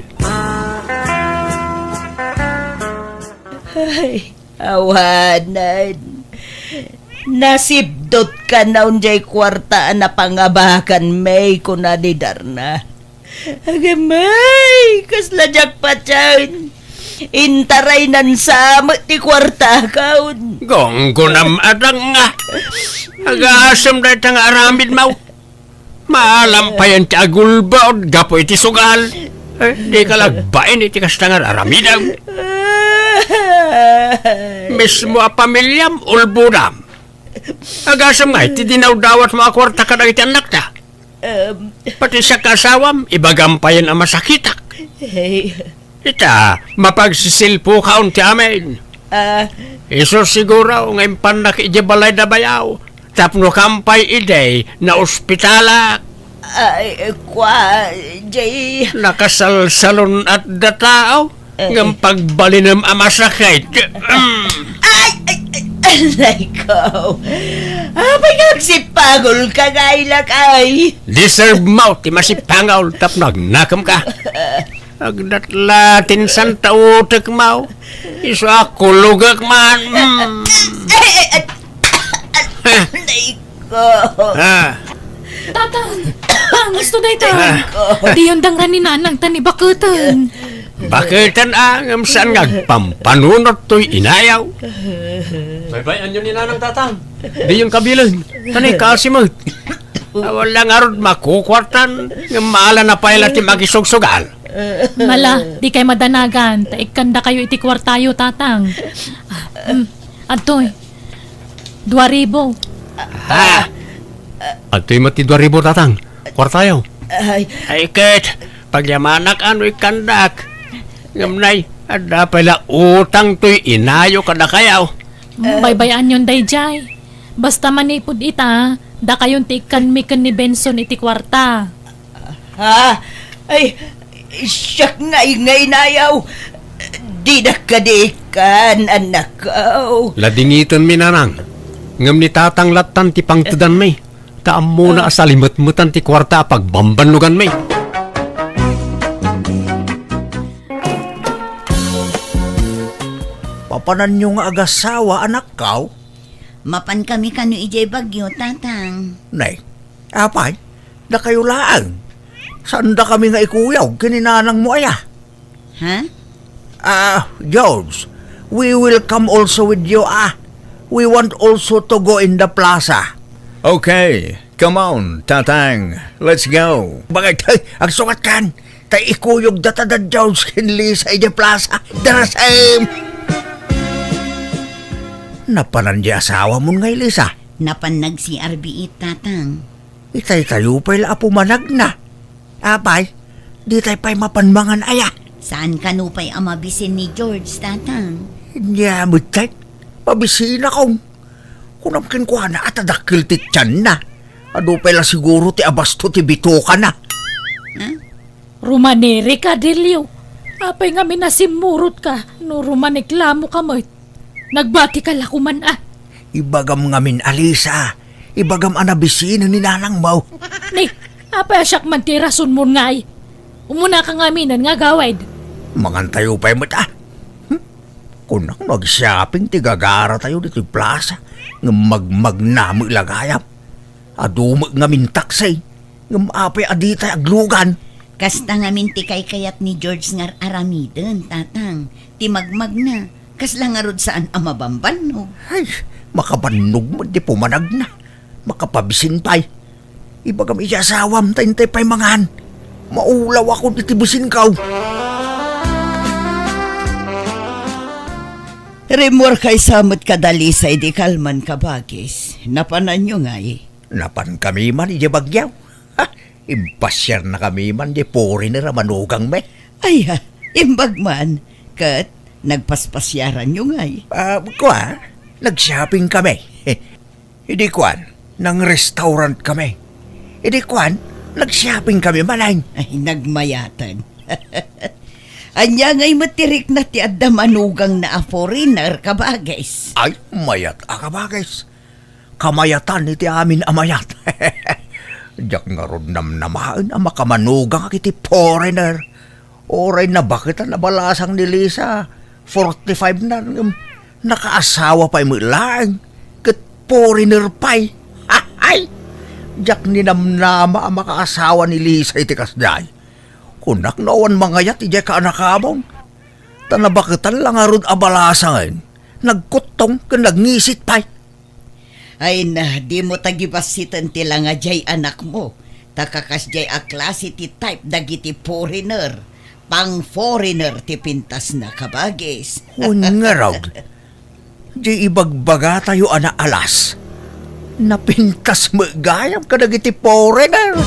Ay. Awanen. Nasipdot kanayon diay kuarta a napangabakan, may, kuna ni Darna. Agamay, kasla diak patien. Intaraynan sa met ti kuartakon. Gunggonam a danga. Agasem dayta nga aramidmo. Maalampayan ti agulbod gapu iti sugal. Eh, dika la agbain iti kasta nga aramidem. Mismo a pamiliam, ulbodam. Agasem ngay ti dinawdawatmo a kuarta kadagiti annakta. Em. Pati siak nga asawam, ibagam payen a masakitak. Hey. Ita, mapagsisilpukaon ti amin. Ah. Isu siguro nga impannak idiay balay da bayaw. Tapno kampay idi, naospitalak. Ay, kua, Jay. Nakasalsalon-at da tao, eh, ngem pagbalinem a masakit. Mm. Ay, ay, ay, ay, ko. Apay nga agsipangol ka, nga ilak ay? Deserve mo ti masipangol tapno agnakem ka. Agdatla ti insantautek mo. Isu a kulogek man. Mm. Ay, ay, ay. Nay ko. Ah. Tatang! Ang gusto dayta. Ah. Diyon dangran ni Nanang ta ni baketen. Baketen a, ngem saan nga agpampanunot toy inayaw? Baybay-anyo ni Nanang, Tatang. Diyon kabilen. Tanay kasi mo. Wala ngarud makukuartan, ngem maala na pay la ti makisugsugal. Mala, dikay madanagan, ta ikkandakayo iti kuartayo, Tatang. Ah, mm, adtoy. Dua ribu. Ha? Adtoy met ti dua ribu, Tatang. Kuartayo. Ay. Ay, ket, pagyamanak no ikkandak. Ngem nay, adda pay la utang toy inayo kadakayo. Mm, baybay-anyon daydiay. Basta manipud ita, dakayon ti ikkanmi ken ni Benson iti kuarta. Ha? Ay, siak nga ingay nayaw. Dinak kadi ikkan, anak ko. Ladingitenmi, Nanang. Ngem ni Tatang lattan ti pangtedanmi. Ta ammona a salimetmetan ti kuarta a pagbambannoganmi. Papananyo nga agasawa, anakkaw? Mapan kami kano idiay Baguio, Tatang. Nay, apay, dakayo laeng. Saanda kami nga ikuyog ken ni nanangmo aya? Ha? Ah, George, we will come also with you, ah. We want also to go in the plaza. Okay, come on, Tatang. Let's go. Bakit? Hey, agsukat kan. Ta ikuyog data da George ken Lisa idiay plaza. Darasem! Napanan di asawamon ngay, Lisa? Napan nag-C R B it, Tatang. Itay tayo pay la a pumanagna. Apay, ditay pay mapan mangan aya? Saan kano pay a mabisin ni George, Tatang? Nia met, tay, mabisinakon. Kunam kenkuana a ta dakkel ti tianna. Adu pay la siguro ti abasto ti bitokana. Ha? Rumanirika, Delio. Apay ngamin a simmurotka no rumaniklamoka met? Nagbatika la koman, a. Ibagam ngamin, Alisa. Ibagam a nabisinen ni nanangmo. Ni, apay a siak man ti rasonmon ngay? Umunaka ngaminen nga agawid. Mangantayo pay met, a. Hmm? Kunak no agshopping ti gagaratayo ditoy plaza, ngem magmagna met la gayam. Adu met ngamin taksi, ngem apay a ditay aglugan? Kasta ngamin ti kaykayat ni George nga ar-aramiden, Tatang. Ti magmagna, kasla ngarud saan a mabambannog. Ay, makabannog met ti pumanagna. Makapabisin pay. Ibagam iti asawam ta intay pay mangan. Maulawakon iti bisinko. Rimmuar kaysa met kada Lisa idi kalman, kabagis. Napananyo ngay? Napankami man idiay Baguio. Ha, impasiarnakami man di foreigner a manugangmi. Ay, ha, imbag man. Ket nagpaspasiaranyo ngay? Ah, kua, nag-shopping kami. Idi kuan, nang-restaurant kami. Idi kuan, nag-shopping kami manen. Ay, nagmayaten. Ania ngay met ti rikna ti adda manugangna a foreigner, kabagis? Ay, mayat a kabagis. Kamayatan iti amin a mayat. Diak ngarud namnamaen a makamanugangak iti foreigner. Uray nabaketan a balasang ni Lisa, forty-five na, ngem nakaasawa pay met laeng, ket foreigner pay. Ay! Diak ninamnama a makaasawa ni Lisa iti kasdiay. Kunak no awan mangayat idiay kaanakamon. Ta nabaketan la ngarud a balasangen, nagkuttong ken nagngisit pay. Ay na, dimo tagibassiten ti langa diay anakmo, ta kakasdiay a klase ti type dagiti foreigner. Pang-foreigner ti pintasna, kabagis. Wen ngarud, diay ibagbagatayo a naalas, Napintas met gayam kadagiti foreigner.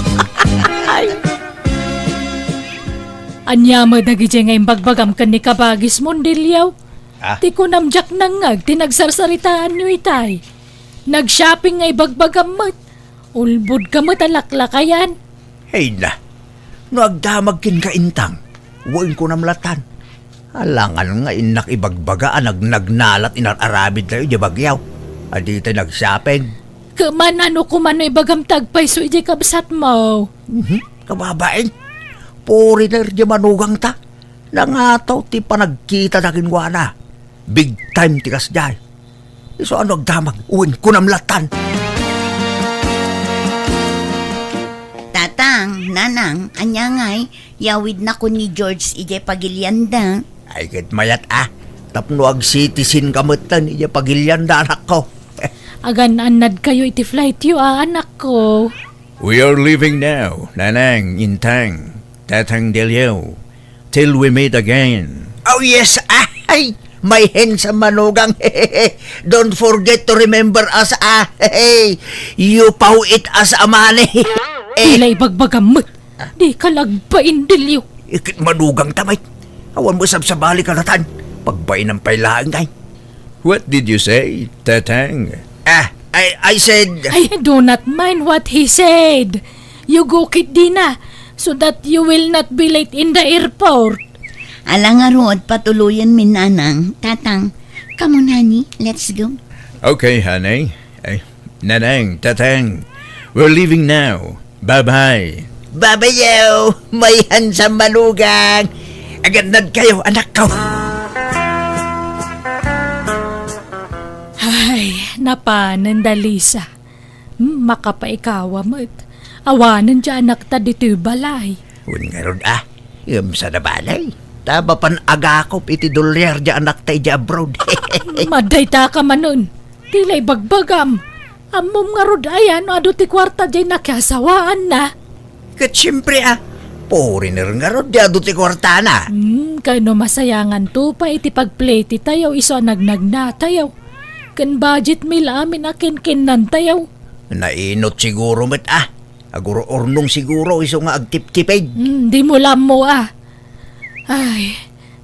Ania met dagiti nga imbagbagam ken ni kabagismo, Dilio? Ah? Ti kunam diak nangngeg ti nagsarsaritaanyo itay. Nag-shopping nga ibagbagam met. Ulbodka met a laklakayan. Hayna, no agdamag kenka intang, wen kunam latan. Alangan nga innak ibagbaga a nagnagnalat inar-aramidtayo idiay Baguio a ditay nag-shopping. Ket man, ano koma no ibagam ti agpayso idiay kabsatmo? Mhm, kababain. Foreigner diay manugangta. Nangataw ti panagkitada kenkuana. Big time ti kasdiay. Isu a no agdamag, wen kunam latan. Tatang, Nanang, ania ngay, yawidnakon ni George idiay pagilianda? Ay, ket mayat a, tapno ag-citizenka metten idiay pagilianda, anakko. Agan-annadkayo iti flightyo a, anakko. We are leaving now, Nanang Intang, Tatang Delio, till we meet again. Oh, yes, ay, my handsome manugang. Don't forget to remember us, ah. You paw it as a money. Dila ibagbagam met. Dika la agbain, Delio. Iket manugangta met. Awan met sabsabali kadatan. Pagbainan pay laeng, ay. What did you say, Tatang? Ah, I, I said, I do not mind what he said. You go ketdina, so that you will not be late in the airport. Ala ngarud, patuloyenmi, Nanang, Tatang. Come on, honey, let's go. Okay, honey. Ay, Nanang, Tatang, we're leaving now. Bye-bye. Babayo, my handsome manugang. Agannadkayo, anakko. Ay, napanen da, Lisa. Hmm, makapaikawa met. Awanen diay anakta ditoy balay. Wen ngarud a, ngem saan a balay. Ta mapan agakop iti dolyar diay anakta idiay abroad. Madayta ka manen. Dila ibagbagam. Ammom ngarud aya no adu ti kuarta diay nakiasawaanna? Ket siempre a, foreigner ngarud diay adu ti kuartana. Hmm, kano masayanganto pay iti pagpletytayo isu a nagnagnatayo. Ken budgetmi la amin a kinkinnantayo. Nainot siguro met a. Agur-urnong siguro isu nga agtiptipid. Hmm, dimo la ammo a. Ay,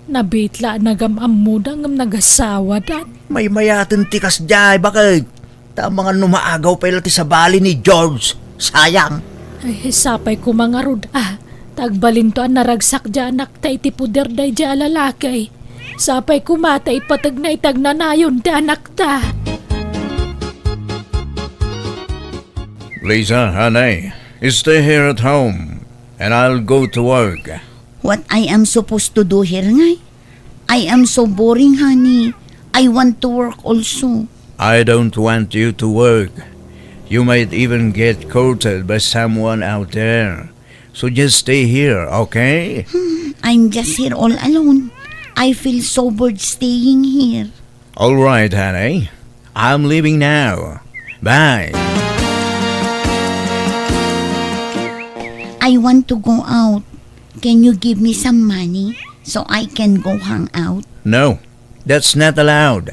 nabiit la a nagam-ammoda ngem nagasawadan. Maymayaten ti kasdiay, baket. Ta amangan no maagaw pay la ti sabali ni George. Sayang. Ay, sapay koma ngarud a. Ta agbalinto a naragsak diay anakta iti poder daydiay a lalaki. Sapay koma ta ipategna iti agnanayon ti anakta. Lisa, honey, stay here at home, and I'll go to work. What I am supposed to do here, ngay? I am so boring, honey. I want to work also. I don't want you to work. You might even get courted by someone out there. So just stay here, okay? Hmm, I'm just here all alone. I feel so bored staying here. All right, honey. I'm leaving now. Bye. I want to go out. Can you give me some money so I can go hang out? No, that's not allowed.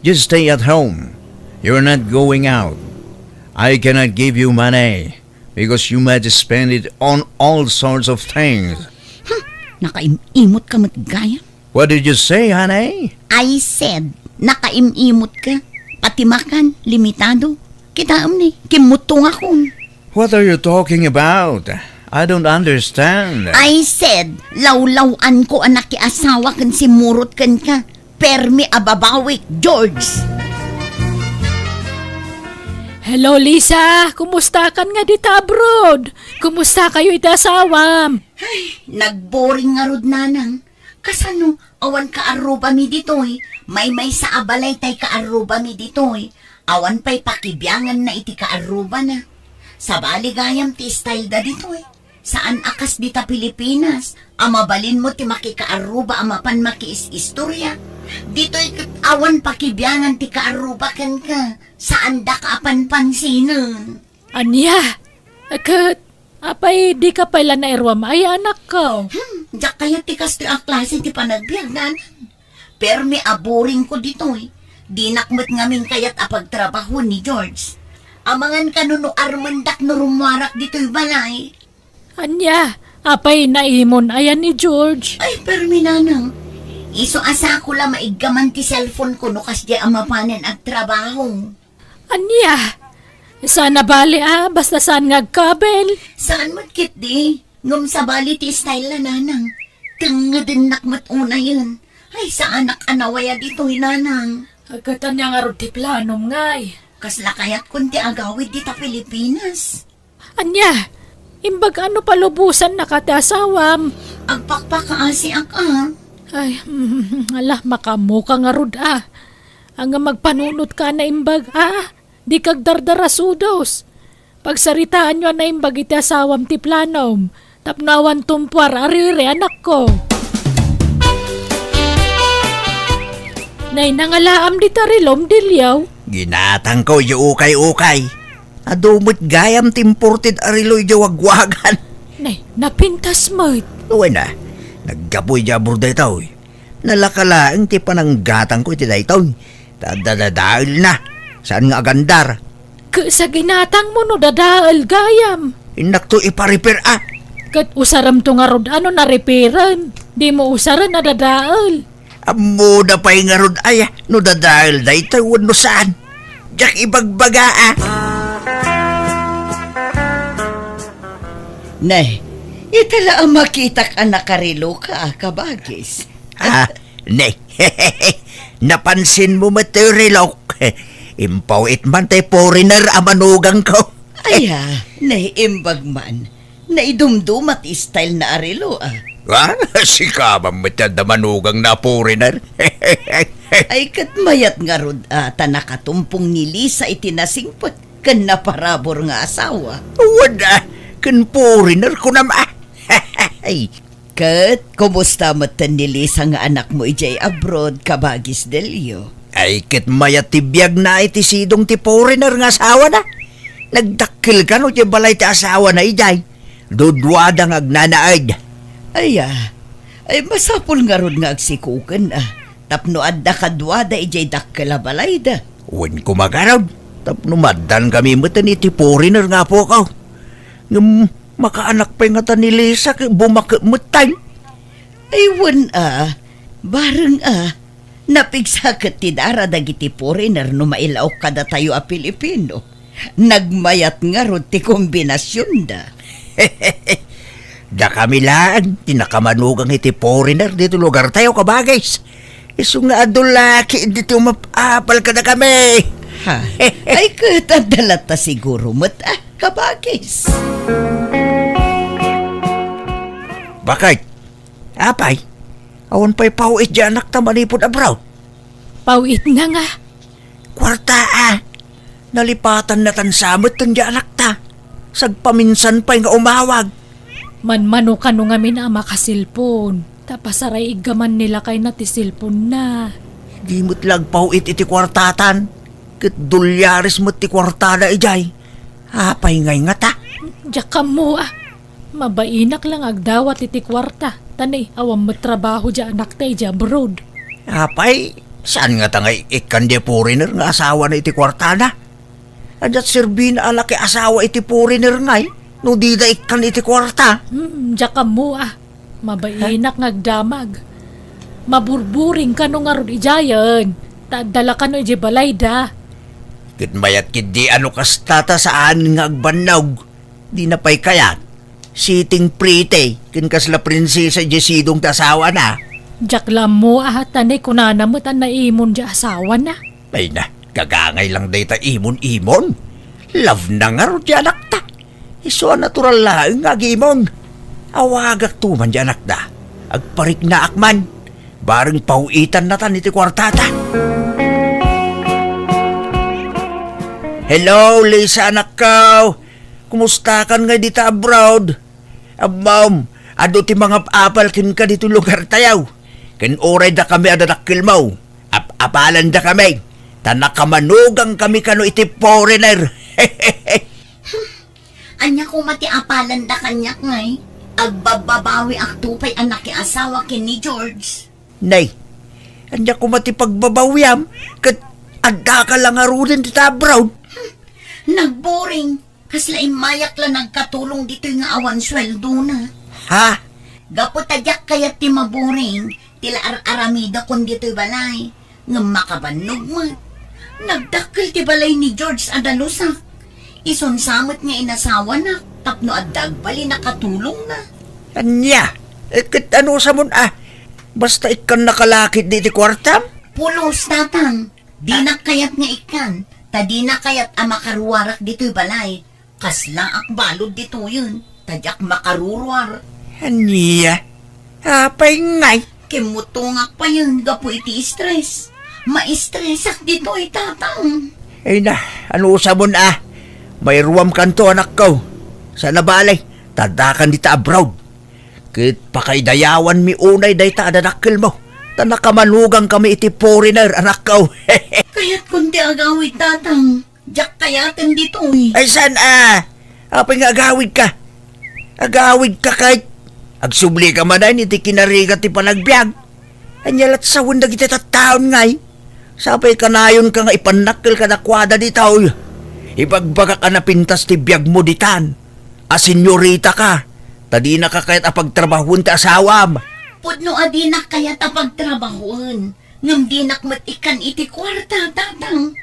Just stay at home. You're not going out. I cannot give you money because you might spend it on all sorts of things. Hmm, nakaim-imot ka met gayam. What did you say, honey? I said, nakaim-imot ka. Pati makan, limitado. Kitaem ni, kimmutongakon. What are you talking about? I don't understand. I said, lawlaw-anko a nakiasawa ken simmurot kenka. Permi a babawik, George. Hello, Lisa. Kumustakan nga dita abroad? Kumustakayo iti asawam? Ay, nagboring ngarud, Nanang. Kasano, awan kaarrubami ditoy? Maymaysa a balay tay kaarrubami ditoy. Awan pay pakibianganna iti kaarrubana. Sabali gayam ti style da ditoy. Saan a kas dita Pilipinas, a mabalinmo ti makikaarruba a mapan makiis-istorya. Ditoy ket awan pakibiangan ti kaarruba kenka. Saandaka a panpansinen. Ania? Ket, apay, dika pay la nairuam aya, anakko? Hmm, diak kayat ti kastoy a klase ti panagbiag, Nanang. Permi a boringko ditoy. Dinak met ngamin kayat a pagtrabahoen ni George. Amangan kano no armendak no rummuarak ditoy balay. Ania, apay naimon aya ni George? Ay, permi, nanang. Isu a sako la maiggaman ti cellphone ko no kasdiay a mapanen agtrabaho. Ania? Saan a bali a, basta saan nga agkabel? Saan met ketdi? Ngem sabali ti style la, nanang. Tengngedennak met unayen. Ay, saanak a nawaya ditoy, nanang. Agkatan niya ngarud ti planom, ngay. Kasla kayatkon ti agawid dita Pilipinas. Ania? Imbag no palubosannak a ti asawam? Agpakpakaasiak a. Ay, ala, makaammoka ngarud a. Ania, agpanunotka a naimbag a? Dika agdardarasudos. Pagsaritaanyo a naimbag iti asawam ti planom, tapno awan tumpuar a riri, anakko. Nay, nangalaam dita relom, Deliaw? Ginatangko, idiay ukay-ukay. Adu met gayam ti imported a relo idiay wagwagan. Nay, napintas met. Wen a, naggapu idiay abroad daytoy. Nalaka laeng ti pananggatangko iti daytoy. Ta dadadaelna. Saan nga agandar. Ket sa ginatangmo no dadael gayam. Innakto ipa-repair a. Ket usaremto ngarud a no narepairen. Dimo usaren a dadael. Ammona pay ngarud aya no dadael daytoy wenno saan. Diak ibagbaga a. Ne, ita la a makitak a nakareloka a, kabagis. Ah, ne. Napansinmo met ti relok. Impaw-it man ti foreigner a manugangko. Aya, naimbag man. Naidumduma ti style na a relo, a. Ah, sika man met ti adda manugangna a foreigner. Ay, ket mayat ngarud a ta nakatumpong ni Lisa iti nasingpet ken naparabur nga asawa. Wen a, ken foreigner kunam a. Ay, ket kumusta metten ni Lisa nga anakmo idiay abroad, kabagis Delio? Ay, ket mayat ti biagna iti sidong ti foreigner nga asawana. Nagdakkel kano idiay balay ti asawana idiay. Duduada nga agnanaed. Aya, ay masapul ngarud nga agsikoken a, tapno adda kaduada idiay dakkel a balayda. Wen koma ngarud, tapno maaddaan kami metten iti foreigner nga apoko. Ngem makaanak pay ngata ni Lisa ket bumaket metten. Ay, wen a, bareng a, napigsa ket ti dara dagiti foreigner no mailaok kadatayo a Pilipino. Nagmayat ngarud ti kombinasionda. Dakami laeng ti nakamanugang iti foreigner ditoy lugartayo, kabagis. Isu nga adu la ketdi ti umap-apal kadakami. Ha? Ay, ket adda latta siguro met a, kabagis. Bakit? Apay, awan pay paw-it diay anakta manipud abroad? Paw-itna nga. Kuarta a. Nalipatannatan sa met diay anakta. Sagpaminsan pay nga umawag. Manmano kano ngamin a makaselpon. Ta pasaraiggaman ni lakayna ti selponna. Di met la agpaw-it iti kuartatan. Ket dolyares met ti kuartada idiay. Apay ngay ngata? Diak ammo a. Mabainak la nga agdawat iti kuarta, ta ni awan met trabaho diay anakta idiay abroad. Apay, saan ngata nga ikkan diay foreigner nga asawana iti kuartana? Adda serbina a laki asawa iti foreigner ngay, no dida ikkan iti kuarta? Hmm, diak ammo a. Mabainak nga agdamag. Maburburing kano ngarud idiayen, ta adda la kano idiay balayda. Ket mayat ketdi a no kasta ta saan nga agbannog. Dina pay kayat. Sitting pretty, ken kasla prinsesa diay sidong ti asawana. Diak la ammo a, ta ni kunana met a naimon diay asawana. Ay na, gagangay lang dayta imon-imon. Love na ngarud diay anakta. Isu a natural laeng nga agimon. Awagakto man diay anakda. Agpariknaak man. Bareng paw-itannatan iti kuartata. Hello, Lisa, anakko. Kumustakan ngay dita abroad? Ammom, adu ti mangap-apal kenka ditoy lugartayo. Ken uray dakami a dadakkelmo, ap-apalandakami, ta nakamanugangkami kano iti foreigner. Ania koma ti apalanda kaniak ngay? Agbabbabawiakto pay a nakiasawa ken ni George. Nay, ania koma ti pagbabawiam? Ket addaka la ngaruden dita abroad? Nagboring. Kasla immayak la nagkatulong ditoy nga awan sueldona. Ha? Gapu ta diak kayat ti maboring, ti la ar-aramidakon ditoy balay. Ngem makabannog met. Nagdakkel ti balay ni George a dalusak. Isun sa met nga inasawanak tapno adda agbalin a katulongna. Ania? Eh, ket anusamon a? Basta ikkannaka la ketdi iti kuartam? Pulos, Tatang. Dinak kayat nga ikkan, ta dinak kayat a makaruarak ditoy balay. Kaslaak balud ditoyen, ta diak makaruruar. Ania? Apay ngay? Kimmutongak payen gapu iti stress. Maistresak ditoy, Tatang. Ay na, anusamon a? Mairuamkanto, anakko. Saan a bale, ta addakan dita abroad. Ket pakaidayawanmi unay dayta a dadakkelmo, ta nakamanuganmi iti foreigner, anakko. Kayatkon ti agawid, Tatang. Diak kayaten ditoy. Ay, saan a? Apay nga agawidka? Agawidka ket agsublika manen iti kinarigat ti panagbiag. Ania la't sawen dagiti tattaon ngay? Sapay kanayonka nga ipannakkel kadakuada ditoy. Ibagbagak a napintas ti biagmo ditan a senyoritaka, ta dinaka kayat a pagtrabahoen ti asawam. Pudno a dinak kayat a pagtrabahoen, ngem dinak met ikkan iti kuarta, Tatang.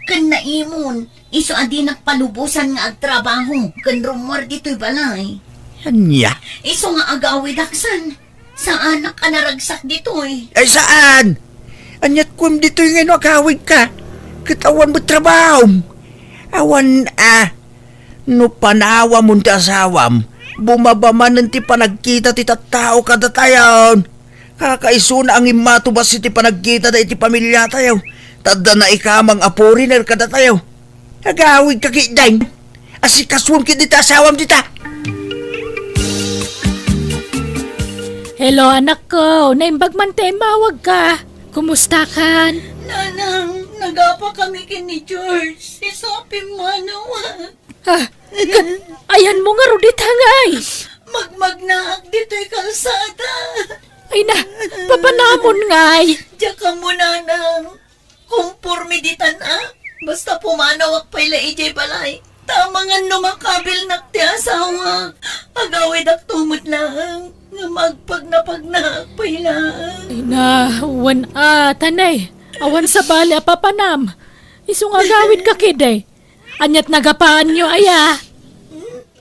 Ken naimon, isu a dinak palubosan nga agtrabaho ken rummuar ditoy balay. Ania? Isu nga agawidak san, saanak a naragsak ditoy. Ay, saan? Ania't kuem ditoy nga no agawidka? Ket awan met trabahom. Awan a. No panawamon ti asawam, bumaba manen ti panagkita ti tattao kadatayon. Kakaisuna a ngimmato bassit ti panagkitada iti pamiliatayo, ta adda naikamang a foreigner kadatayo. Agawidka ketdin. Asikasuon ketdi ti asawam dita. Hello, anakko. Naimbag man ti immawagka. Kumustakan? Nanang, nagapakami ken ni George. Isu a pimmanaw. Ah, ket ayanmo ngarud ita ngay? Magmagnaak ditoy kalsada. Ay na, papanamon ngay? Diak ammo, Nanang. Kumporme ditan a. Basta pumanawak pay la idiay balay. Ta amangan no makabilnak ti asawak. Agawidakto met laeng nga magpagnapagnaak pay laeng. Ay na, wen a, tanay. Awan sabali a papanam. Isu nga agawidka ketdi. Ania't nagapaanyo aya?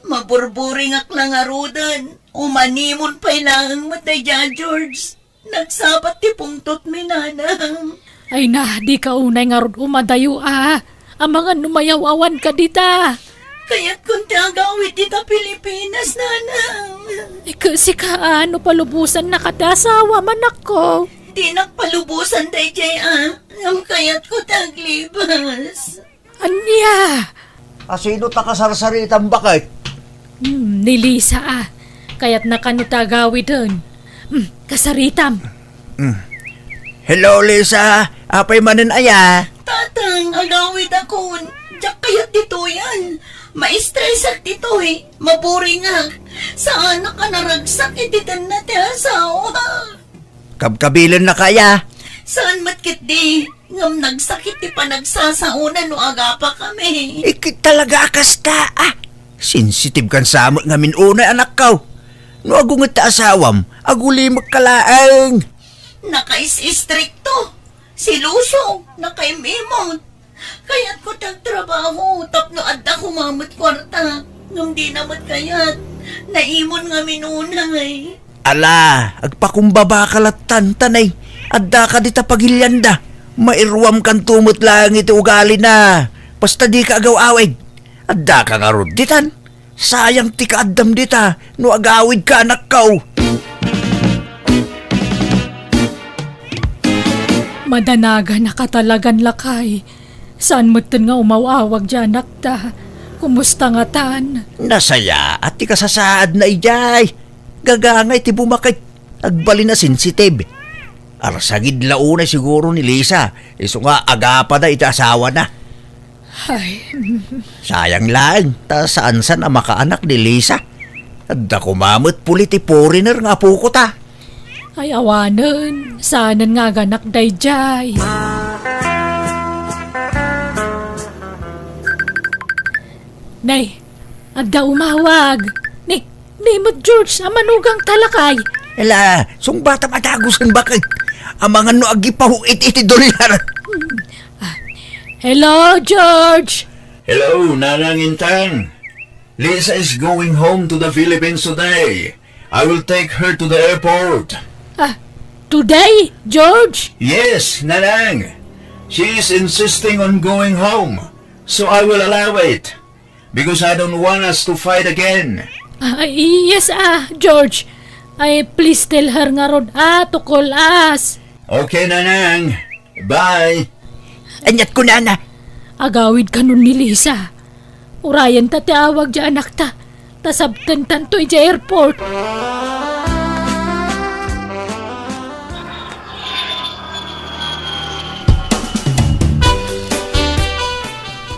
Maburburingak la ngaruden. Umanimon pay laeng met daydiay a George. Nagsabat ti pungtotmi, Nanang. Ay na, dika unay ngarud umadayo a. Amangan no mayaw-awanka dita. Kayatkon ti agawid dita Pilipinas, Nanang. Ay, ket sika a, no palubosannaka ti asawam, anakko? Dinak palubosan daydiay a. Ngem kayatko ti aglibas. Ania? Asino ta kasarsaritam, baket? Hmm, ni Lisa a. Kayatna kano ta agawiden. Hmm, kasaritam. Hmm. Hello, Lisa. Apay manen aya? Tatang, agawidakon. Diak kayat ditoyen. Maistresak ditoy. Maburingak. Saanak a naragsak iti tenna ti asawa. Kabkabilennaka aya? Saan met ketdi, ngem nagsakit ti panagsasaona no agapakami. Ikit talaga a kasta, a. Sensitibkan sa met ngamin unay, anakko. No agunget ti asawam, agulimekka laeng. Nakais-istrikto, seloso, nakaim-imot. Kayatko ti agtrabaho tapno adda koma met kuarta, ngem dina met kayat. Naimon ngamin unay. Ala, agpakumbabaka lattan, tanay. Addaka dita pagilianda. Mairuamkanto met laeng iti ugalina. Basta dika agaw-awid. Addaka ngarud ditan. Sayang ti kaaddam dita no agawidka, anakko. Madanaganaka talagan, lakay. Saan metten nga umaw-awag diay anakta. Kumusta ngatan? Nasayaat ti kasasaadna idiay. Gagangay ti bumaket. Agbalin a sensitive. Arsagid la unay siguro ni Lisa, isu nga agapada iti asawana. Ay. Sayang laeng, ta saansan a makaanak ni Lisa. Adda koma met puli ti foreigner nga apoko ta. Ay, awanen, saanen nga aganak daydiay. Nay, adda umawag. Ni, ni met George, a manugang ta lakay. Ala, sungbatam a dagusen baket. Amangan no agipaw iti, iti dollar. Hmm. Ah, hello, George. Hello, Nanang Intang. Lisa is going home to the Philippines today. I will take her to the airport. Ah, today, George? Yes, Nanang. She is insisting on going home, so I will allow it because I don't want us to fight again. Ah, yes, ah, George. Ay, please tell her ngarud, ah, to call us. Okay, Nanang. Bye. Aniat kunana? Agawid kanon ni Lisa. Urayen ta ti awag ti anakta, ta sabtentanto idiay airport.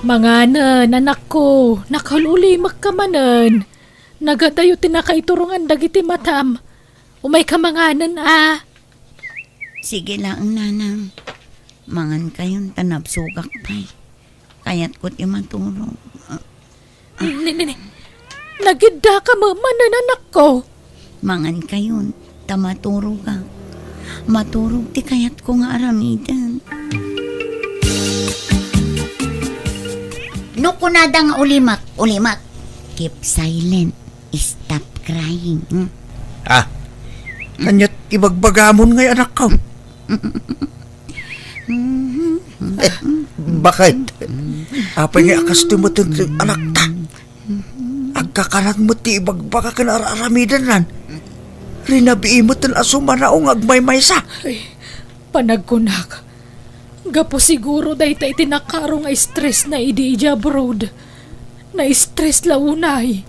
Manganen, anakko, nakaul-ulimekka manen. Nagadayo ti nakaiturongan dagiti matam. Umayka manganen, a. Sige laeng, Nanang. Mangankayon ta nabsogak pay. Kayatko ti maturog. Ni, ni, ni. Nagiddaka met manen, anakko. Mangankayon ta maturogak. Maturog ti kayatko nga aramiden. No kunada nga ulimek, ulimek. Keep silent. Stop crying. Hmm? Ah, ania ti ibagbagamon ngay, anakko? Eh, baket? Apay ngay a kastoy met ti anakta? Agkakalat met ti ibagbaga ken ar-aramidennan. Rinabii met a sumanao nga agmaymaysa. Ay, panagkunak, gapu siguro dayta iti nakaro nga stress na idi idiay abroad. Na-stress la unay.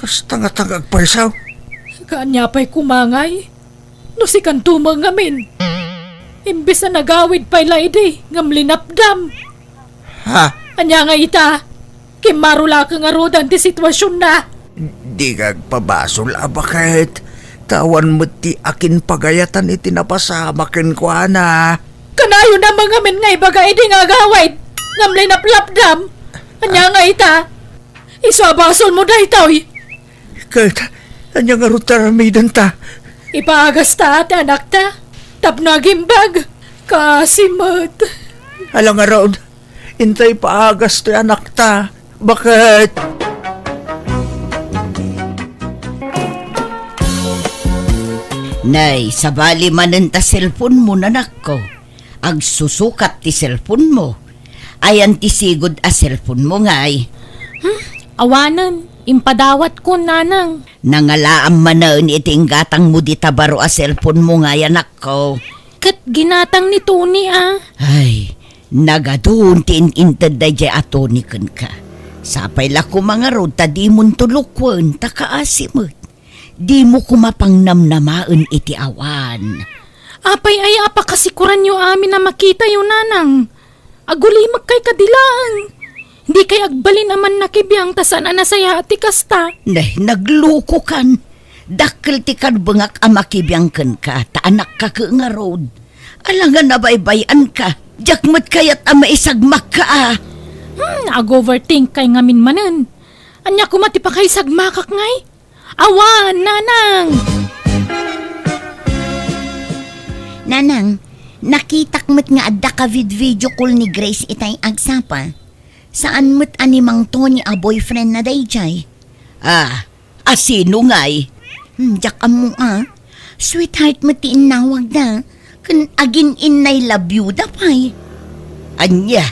Kasta ngata nga agpaysaw? Kaanya pay koma ngay? No sikanto met ngamin. Imbes a nagawid pay la idi, ngem linapdam. Ha? Ania nga ita? Kimmaro la ket ngaruden ti situasionna. Dika agpabasol a baket. Ta awan met ti akinpagayatan iti napasamak kenkuana. Kanayon a mangamin nga ibaga idi nga agawid, ngem linaplapdam. Ania nga ita? Isu a basolmo daytoy. Ket, ania ngarud ti aramidenta? Ipaagasta ti anakta tapno agimbag. Kaasi met. Ala ngarud, inta ipaagas ti anakta. Baket? Nay, sabali manen ta cellphone-mo, nanakko. Agsusukat ti cellphone-mo. Ayan ti sigud a cellphone-mo, ngay? Hmm? Awanen, impadawatko, nanang. Nangalaam manen iti inggatangmo dita baro a cellphone-mo, ngay, anakko. Ket ginatang ni Tony, a. Ay, nagadun ti in-inted daydiay a Tony kenka. Sapay la koma ngarud ta dimonto lukoen ta kaasi met. Dimo koma pangnamnamaen iti awan. Apay aya a pakasikoranyo amin a makitayo, nanang? Agulimekkay kadi laeng. Dikay agbalin a mannakibiang ta saan a nasayaat ti kasta. Nay, naglukokan. Dakkel ti karbengak a makibiang kenka, ta anakka ket ngarud. Alangan a baybay-anka, diak met kayat a maisagmakka a. Hmm, ag-overthinkkay ngamin manen. Ania koma ti pakaisagmakak ngay? Awan, nanang! Nanang, nakitak met nga adda ka vid-video call ni Grace itay agsapa. Saan met a ni Mang Tony a boyfriend na daydiay. Ah, a sino ngay? Hmm, diak ammo a. Sweetheart met ti innawagda. Ken agin-innay la byuda pay. Ania?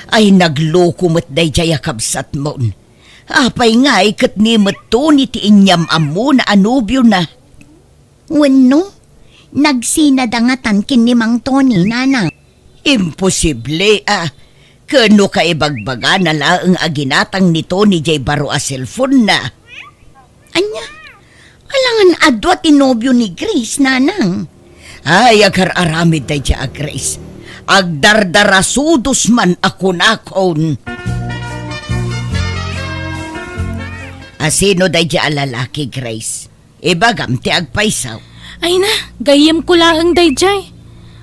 Ay, nagluko met daydiay a kabsatmon. Apay ngay ket ni met Tony ti inyam-ammona a nobiona? Wenno, nagsinada ngatan ken ni Mang Tony, nana? Imposible a. Ken no kaibagbagana laeng a ginatang ni Tony jay baro a cellphone-na. Ania? Alangan a dua ti nobio ni Grace, nanang. Ay, agar-aramid daydiay a Grace. Agdardarasudos man a kunakon. A sino daydiay a lalaki, Grace? Ibagam ti agpayso. Ay na, gayyemko laeng daydiay.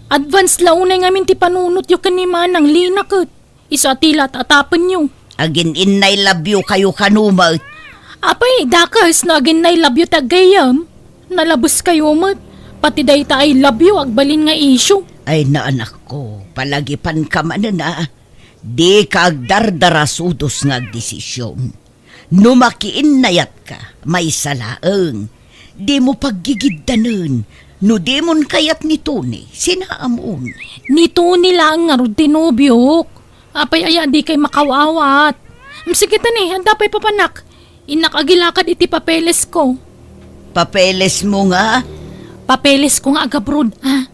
Advance la unay ngamin ti panunotyo ken ni Manang Lina ket. Isu a ti la at-atapenyo. Agin-innay labyo kayo kano met. Apay, dakes no agin-innay labyo ti aggayyem? Nalabes kayo met. Pati dayta ay labyo agbalin nga isyu. Ay, naanakko, palagipanka manen a. Dika agdardarasudos nga agdesision. No makiinnayatka, maysa laeng. Dimo paggigiddanen. No dimon kayat ni Tony, sinaamon. Ni Tony laeng ngarud ti nobiok. Apay aya a dikay makaw-awat? Mm, sige ta ni, adda pay papanak. Innak agilakad iti papelesko. Papelesmo nga? Papelesko nga agabroad, a.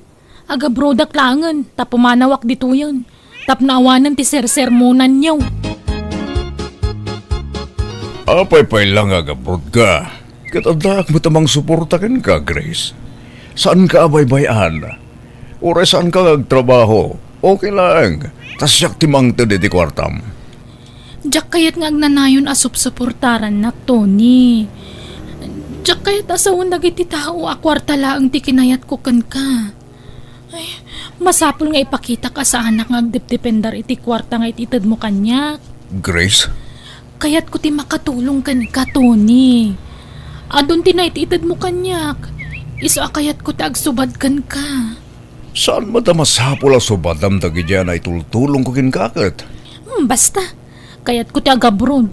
Agabroadak laengen, ta pumanawak ditoyen. Tapno awanen ti sersermonanyo. Apay pay la nga agabroadka? Ket addaak met a mangsuporta kenka, Grace. Saanka a baybay-an. Uray saanka nga agtrabaho, okay laeng. Ta siak ti mangted iti kuartam. Diak kayat nga agnanayon a supsuportarannak, Tony. Diak kayat a sawen dagiti tao a kuarta laeng ti kinayatko kenka. Ay, masapul nga ipakitak a saanak nga agdepdependar iti kuarta nga it-itedmo kaniak. Grace? Kayatko ti makatulong kenka, Tony. Adun ti naititedmo kaniak. Isu a kayatko ti agsubad kenka. Saan met a masapul a subadam dagidiay a naitultulongko kenka ket? Hmm, basta. Kayatko ti agabroad.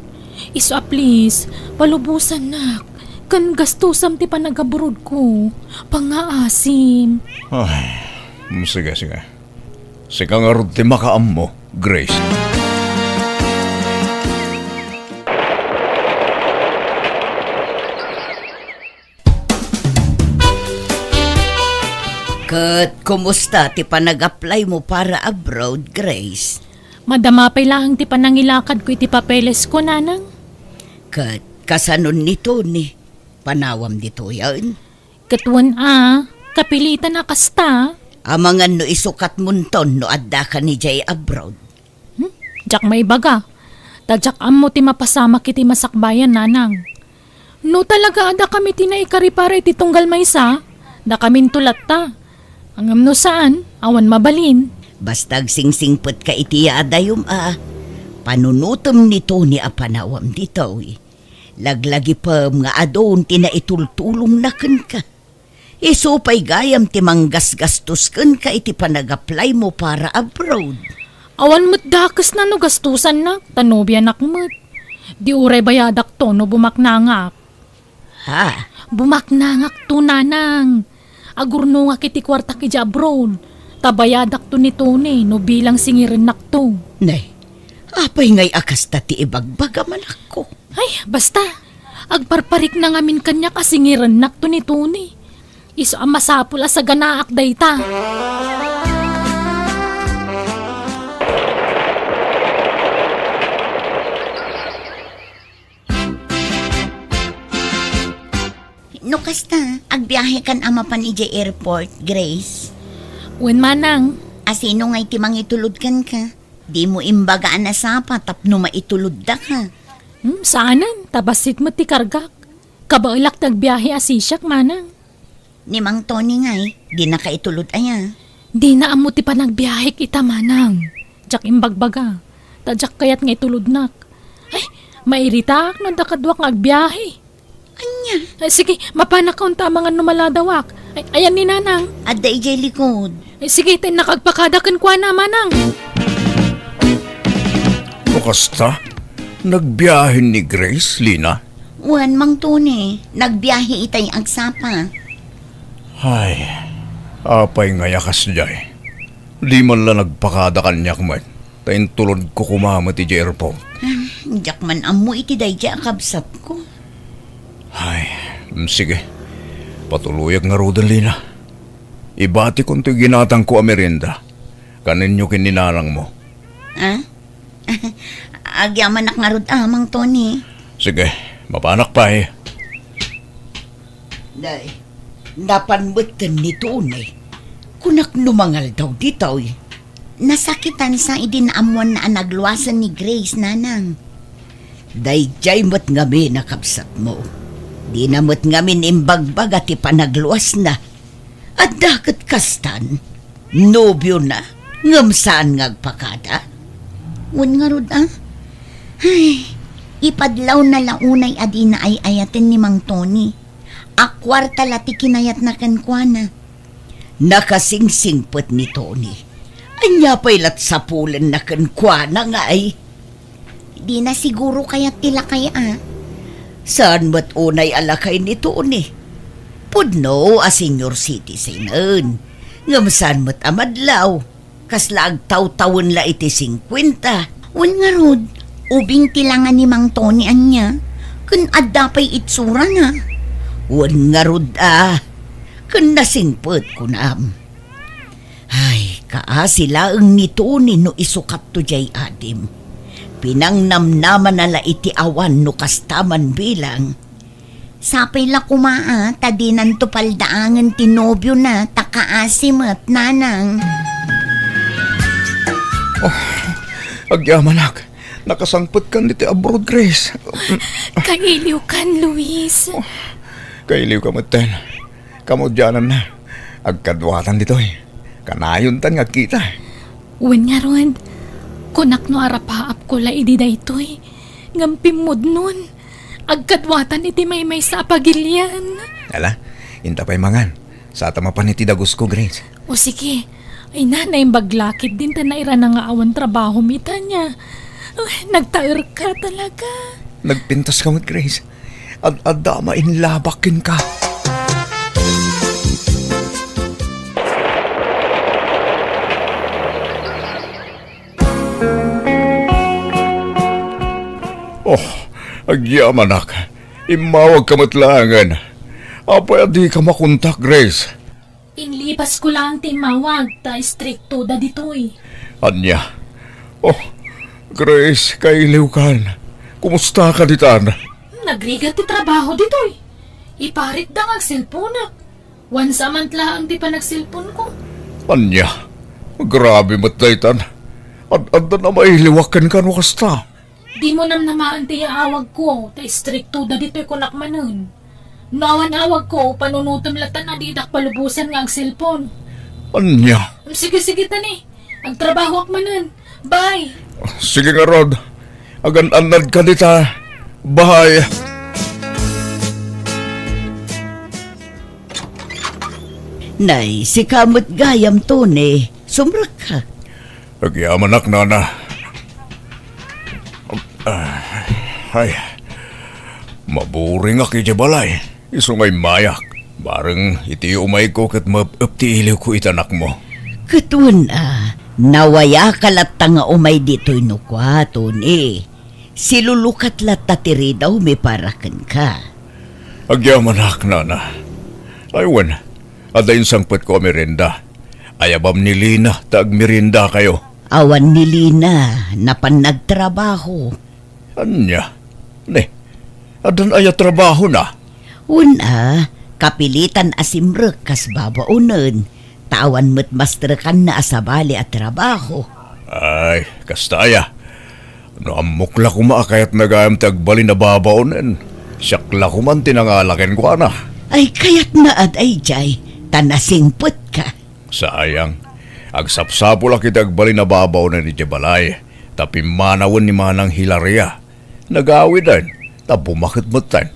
Isu a please, palubosannak. Ken gastusam ti panagabroadko. Pangngaasim. Ay, mm, sige, sige. Sika ngarud ti makaammo, Grace. Ket kumusta ti panag-apply mo para abroad, Grace? Madama pay laeng ti panangilakadko iti papelesko, nanang. Ket kasanon ni Tony? Panawam ditoyen? Ket wen a, kapilitan a kasta. Amangan no isukatmonton no addaka idiay abroad. Hmm? Diak maibaga. Ta diak ammo ti mapasamak iti masakbayan, nanang. No talaga a dakami ti naikari para iti tunggal maysa, dakaminto latta. Ngem no saan, awan mabalin. Basta agsingsingpetka iti yaadayom a panunotem ni Tony a panawam ditoy. Laglagipem nga adun ti naitultulongna kenka. Isu pay gayam ti manggasgastos kenka iti panag-apply mo para abroad. Awan met dakesna no gastusannak, ta nobianak met. Di uray bayadakto no bumaknangak. Ha? Bumaknangakto, nanang. Agurnongak iti kuartak idiay abroad. Ta bayadakto ni Tony no bilang singirennakto. Nay, apay ngay a kasta ti ibagbaga, manakko? Ay, basta. Agparparikna ngamin kaniak a singirennakto ni Tony. Isu a masapul a saganaak dayta. No kasta, agbiahekan a mapan idiay airport, Grace? Wen, manang. A sino ngay ti mangitulod kenka? Dimo imbaga a nasapa tapno maituluddaka. Hmm, saanen, ta bassit met ti kargak. Kabaelak ti agbiahe a sisiak, manang. Ni Mang Tony ngay, dinaka itulod aya? Dina ammo ti panagbiahek ita, manang. Diak imbagbaga. Ta diak kayat nga itulodnak. Ay, mairitaak no adda kaduak nga agbiahe. Ania? Ay, sige, mapanak unta amangan no maladawak. Ay, ayan ni nanang. Adda idiay likod. Ay, sige, ta innak agpakada kenkuana, manang. No kasta, nagbiahen ni Grace, Lina? Wen, Mang Tony, nagbiahe itay agsapa. Ay, apay ngay a kasdiay? Di man la nagpakada kaniak met, ta intulodko koma met idiay airport. Ah, diak man ammo iti daydiay a kabsatko. Ay, mm, sige. Patuloyak ngaruden, Lina. Ibatikon ti ginatangko a merienda. Kanenyo ken ni nanangmo. Ah? Agyamanak ngarud a, Mang Tony. Sige, mapanak pay. Day, napan metten ni Tony. Kunak no mangaldaw ditoy. Nasakitansa idi naammoanna a nagluasen ni Grace, nanang. Daydiay met ngamin a kabsatmo. Dina met ngamin imbagbaga ti panagluasna. Adda ket kastan, nobiona, ngem saan nga agpakada? Wen ngarud, a? Ay, ipadlawna la unay a dina ay-ayaten ni Mang Tony. A kuarta la ti kinayatna kenkuana. Nakasingsingpet ni Tony. Ania pay lat sapulenna kenkuana ngay? Dina siguro kayat ti lakay a. Saan met unay a lakay ni Tony? Pudno a senior citizen. Ngem saan met a madlaw? Kasla agtawtawen la iti singkuenta. Wen ngarud, ubing ti langa ni Mang Tony ania, ken adda pay itsurana. Wen ngarud a, ken nasingpet kunam. Ay, kaasi laeng ni Tony no isukatto diay adim. Pinangnamnamana la iti awan no kasta man bilang. Sapay la koma a, ta dinanto paldaangen ti nobiona, ta kaasi met, nanang. Oh, agyamanak. Nakasangpetkan ditoy abroad, Grace. Kailiwkan, Luis. Oh, kailiwka metten. Kamaudiananna. Agkaduatan ditoy. Kanayontan nga agkita. Wen ngarud, kunak no arapaapko la idi daytoy. Ngem pimmudnon. Agkaduatan iti maymaysa a pagilian. Ala, inta pay mangan. Sata mapan iti dagusko, Grace. O sige. Ay na, naimbag la ketdin ta nairana nga awan trabaho mi, Tanya. Ay, nagtaerka talaga. Nagpintas ka met, Grace. Ad-adda a mainlabak kenka. Oh, agyamanak. Immawagka met laengen. Apay a dika makontak, Grace? Inlipasko laeng ti immawag, ta istrikto da ditoy. Ania? Oh, Grace, kailiwkan. Kumusta ka ditan? Nagrigat ti trabaho ditoy. Iparitda nga agselponak. Wansa man laeng ti panagselponko. Ania? Grabe met daytan. Ad-addan a mailiwak kenka no kasta. Dimo namnamaen ti yaawagko, ta istrikto da ditoy kunak manen. No awan awagko, panunotem latta a didak palubosan nga agselpon. Ania? Sige, sige, Tony. Agtrabahoak manen. Bye. Sige ngarud. Agan-annadka dita. Bye. Nay, sika met gayam, Tony. Sumrekka. Agyamanak, nana. Ah, ay, maburingak idiay balay. Isu nga immayak. Bareng iti umayko ket maep-ep ti iliwko iti anakmo. Ket wen a, nawayaka latta nga umay ditoy no kua, Tony. Silulukat latta ti ridawmi para kenka. Agyamanak, nana. Ay wen, adda insangpetko a merienda. Ayabam ni Lina ta agmeriendakayo. Awan ni Lina, napan nagtrabaho. Ania? Ne, addan aya trabahona? Wen a, kapilitan a simrek kas babaonen, ta awan met mastrekanna a sabali a trabaho. Ay, kasta aya. No ammok la koma a kayatna gayam ti agbalin a babaonen, siak la koman ti nangala kenkuana. Ay, kayatna a daydiay, ta nasingpetka. Sayang. Agsapsapulak iti agbalin a babaonen idiay balay, ta pimmanawen ni Manang Hilaria. Nagawiden, ta bumaket metten.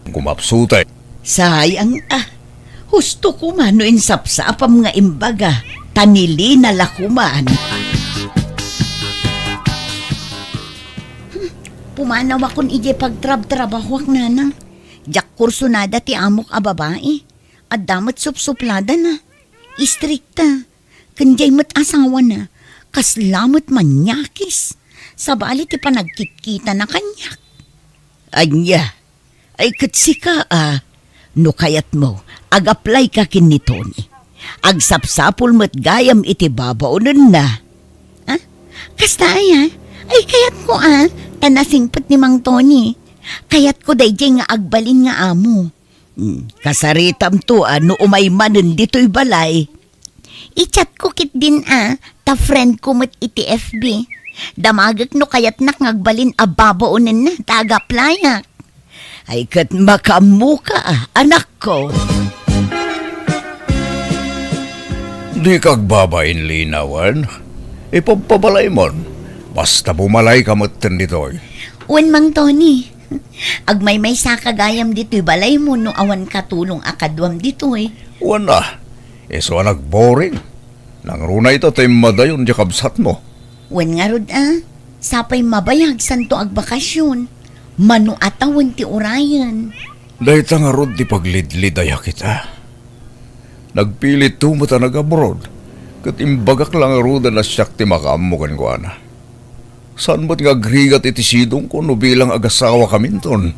Kumapsuten. Sayang a. Husto koma no insapsapam nga imbaga, ta ni Lina la koman. Hmm, pumanawakon idiay pagtrabtrabahoak, nanang. Diak kursunada ti amok a babai. Adda met supsupladana. Istrikta. Ken diay met asawana, kasla met manyakis. Sabali ti panagkitkitana kaniak. Ania? Ay ket sika a, no kayatmo, agaplayka ken ni Tony. Agsapsapul met gayam iti babaonenna. Ha? Kasta aya? Ay kayatko a, ta nasingpet ni Mang Tony. Kayatko daydiay nga agbalin nga amo. Hmm, kasaritamto a no umay manen ditoy balay. I-chatko ketdin a, ta friendko met iti F B. Damagek no kayatnak nga agbalin a babaonenna ta agaplayak. Ay ket makaammoka a, anakko. Dika agbabain, Lina, wen? Ipabpabalaymon. Basta bumalayka metten ditoy. Wen, Mang Tony. Agmaymaysaka gayam ditoy balaymo no awan katulong a kaduam ditoy. Wen a, isu a nagboring. Nangruna ita ta immadayon diay kabsatmo. Wen ngarud a, sapay mabayag santo agbakasyon. Mano a tawen ti urayen. Dayta ngarud ti paglidlidayak ita. Nagpilitto met a nag-abroad, ket imbagak la ngaruden a siak ti makaammo kenkuana. Saan met nga agrigat iti sidongko no bilang agasawakaminton.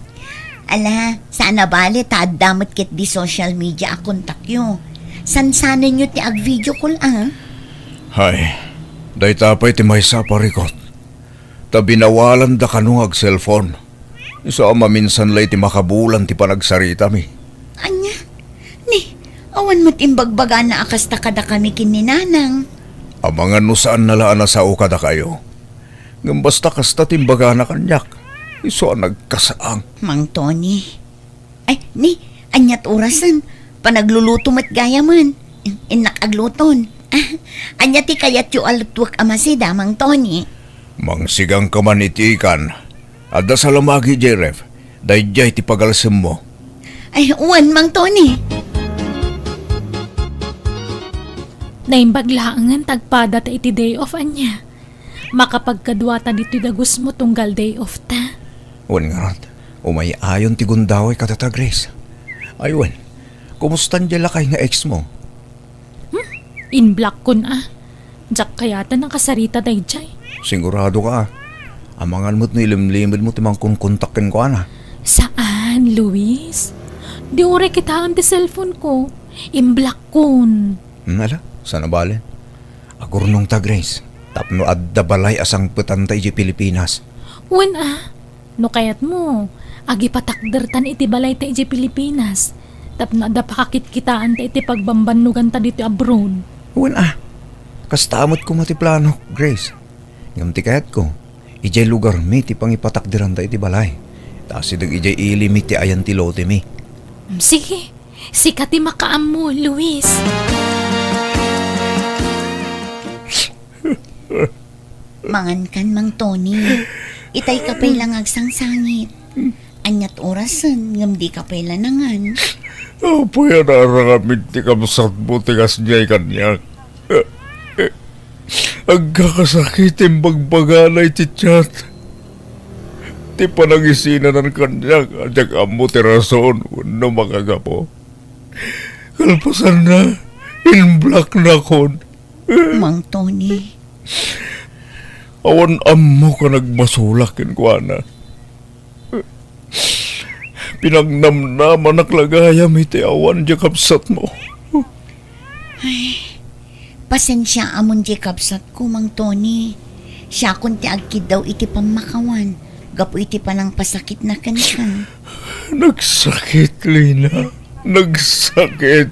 Ala, saan a bale ta adda met ketdi social media a kontakyo. Sansanenyo ti ag-video call a. Hay, dayta pay ti maysa a parikut. Ta binawalanda kano nga ag-cellphone. Isu a maminsan la iti makabulan ti panagsaritami. Ania? Ni, awan met imbagbagana a kasta kadakami ken ni Nanang. Amangan no saanna la a nasao kadakayo. Ngem basta kasta ti imbagana kaniak, isu a nagkasaang. Mang Tony. Ay, ni, aniat orasen? Panagluluto met gayamen. Innak agluton. Ah, ania ti kayatyo a lutuek a masida, Mang Tony? Mangsigangka man iti ikan. Adda salamagi, Jeref. Daydiay ti pagalsemmo. Ay, wen, Mang Tony. Naimbag laengen ta agpadata iti day off, ania? Makapagkaduata ditoy dagusmo tunggal day off ta. Wen ngarud, umay-ayon ti gundaway kadata, Grace. Ay wen, kumustan diay lakay nga ex mo? Hmm? Inblock-kon a. Diak kayat a nakasarita daydiay. Sigurado ka a. Amangan met no ilimlimedmo ti mangkonkontak kenkuana. Saan, Luis? Di uray kitaen ti cellphone ko. Inblock-kon. Hmm, ala, saan a bale? Agurnongta, Grace, tapno adda balay a sangpetanta idiay Pilipinas. Wen a, no kayatmo, agipatakdertan iti balayta idiay Pilipinas, tapno adda pakakitkitaanta iti pagbambannoganta ditoy abroad. Wen a, kasta met koma ti planok, Grace. Ngem ti kayatko, idiay lugarmi ti pangipatakderanta iti balay. Ta asideg idiay ilimi ti ayan ti lotemi. Sige, sika ti makaammo, Luis. Mangankan, Mang Tony. Itayka pay la nga agsangsangit. Aniat orasen, ngem dika pay la nangan. Apay a naaramid ti kabsatmo ti kasdiay kaniak? Agkakasakit ti imbagbagana iti chat. Ti panangisinanan kaniak a diak ammo ti rason wenno makagapu. Kalpasanna, inblocknakon. Mang Tony. Awan ammok a nagmasulak kenkuana. Pinangnamnamanak la gayam iti awan diay kabsatmo. Ay, pasensiaamon diay kabsatko, Mang Tony. Siakon ti agkiddaw iti pammakawan gapu iti panangpasakitna kenka. Nagsakit, Lina. Nagsakit.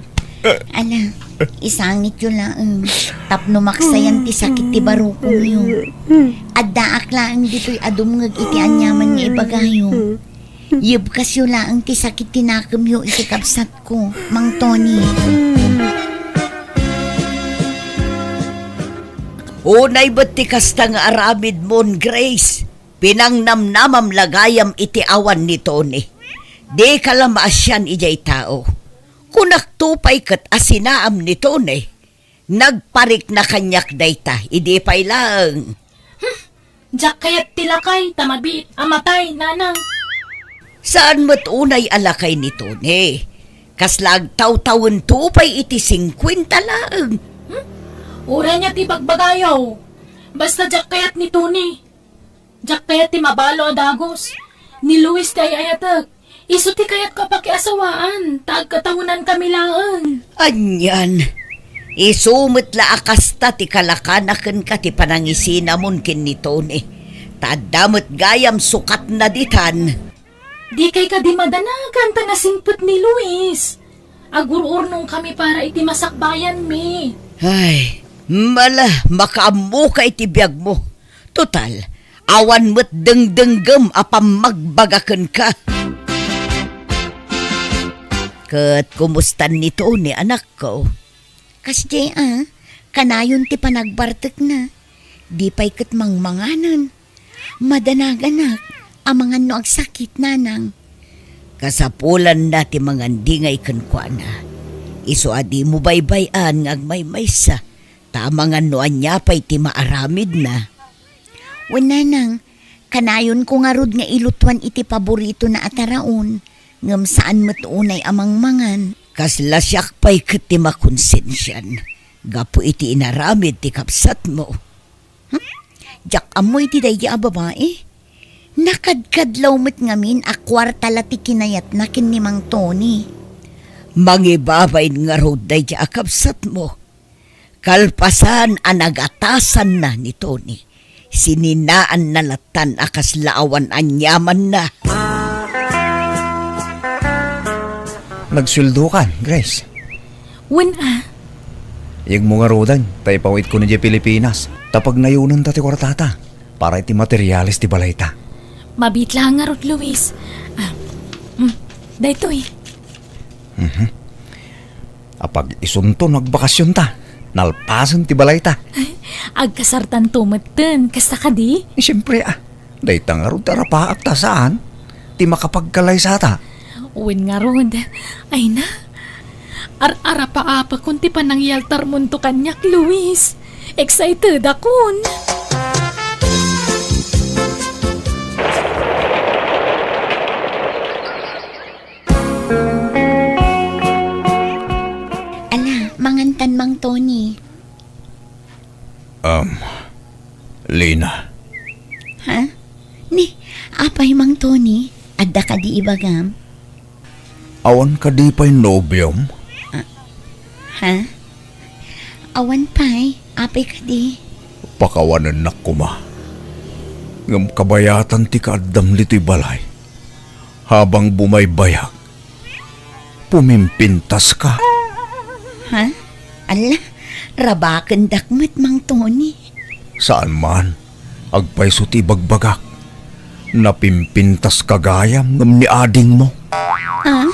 Ala, isangityo laeng tapno maksayan ti sakit ti barukongyo. Addaak laeng ditoy a dumngeg iti aniaman nga ibagayo. Yebkasyo laeng ti sakit ti nakemyo iti kabsatko, Mang Tony. Unay met ti kasta nga aramidmon, Grace. Pinangnamnamam la gayam iti awan ni Tony. Dika la maasian idiay tao. Kunakto pay ket a sinaam ni Tony. Nagparikna kaniak dayta, idi pay laeng. Hmm, diak kayat ti lakay, ta mabiit a matay, nanang. Saan met unay a lakay ni Tony? Kasla agtawtawento pay iti singkuenta laeng. Hmm? Uray nia ti bagbagayo. Basta diak kayat ni Tony. Diak kayat ti mabalo a dagus. Ni Luis ti ay-ayatek. Isu ti kayatko a pakiasawaan, ta agkatawenankami laeng. Anian, isu met la a kasta ti kalakana kenka ti panangisinamon ken ni Tony. Ta adda met gayam sukatna ditan. Dikay kadi madanagan ta nasingpet ni Luis. Agur-urnongkami para iti masakbayanmi. Ay, mala, makaammoka iti biagmo. Total, awan met dengdenggem a pammagbaga kenka. Ket kumustan ni Tony, anakko? Kasdiay a, kanayon ti panagbartekna. Di pay ket mangmanganen. Madanaganak, amangan no agsakit, nanang. Kasapulanna ti mangandi ngay kenkuana. Isu a dimo baybay-an nga agmaymaysa, ta amangan no ania pay ti maaramidna. Wen, nanang, kanayonko ngarud nga ilutuan iti paboritona a taraon, ngem saan met unay a mangmangan. Kasla siak pay ket ti makonsensian gapu iti inaramid ti kabsatmo. Hmm? Diak ammo iti daydi a babai. Nakadkadlaw met ngamin a kuarta la ti kinayatna ken ni Mang Tony. Mangibabain ngarud daydi a kabsatmo. Kalpasan a nagatasanna ni Tony, sininaanna lattan a kasla awan aniamanna. Nagsueldokan, Grace? Wen a. Iyegmo ngaruden, ta ipawitko idiay Pilipinas. Ta pagnayonenta ti kuartata para iti materiales ti balayta. Mabiit la ngarud, Luis. Ah, mm, daytoy. Mhm. Apag-isunto no agbakasionta, nalpasen ti balayta. Agkasartanto metten, kasta kadi? Siempre, ah. Dayta ngarud ti arapaak ta saan ti makapagkalaysata. Wen ngarud, ay na. Ar-arapaapakon ti panangyaltarmonto kaniak, Luis. Excited akon. Ala, mangantan, Mang Tony. Um, Lina. Ha? Ni, apay, Mang Tony? Adda kadi ibagam? Awan kadi pay nobiom? Ah, ha? Awan pay, apay kadi? Pakawanennak koma. Ngem kabayatan ti kaaddam ditoy balay. Habang bumaybayag, pumimpintaska. Ha? Ala, rabakendak met, Mang Tony. Saan man, agpayso ti ibagbagak. Napimpintaska gayam ngem ni adingmo. Ha?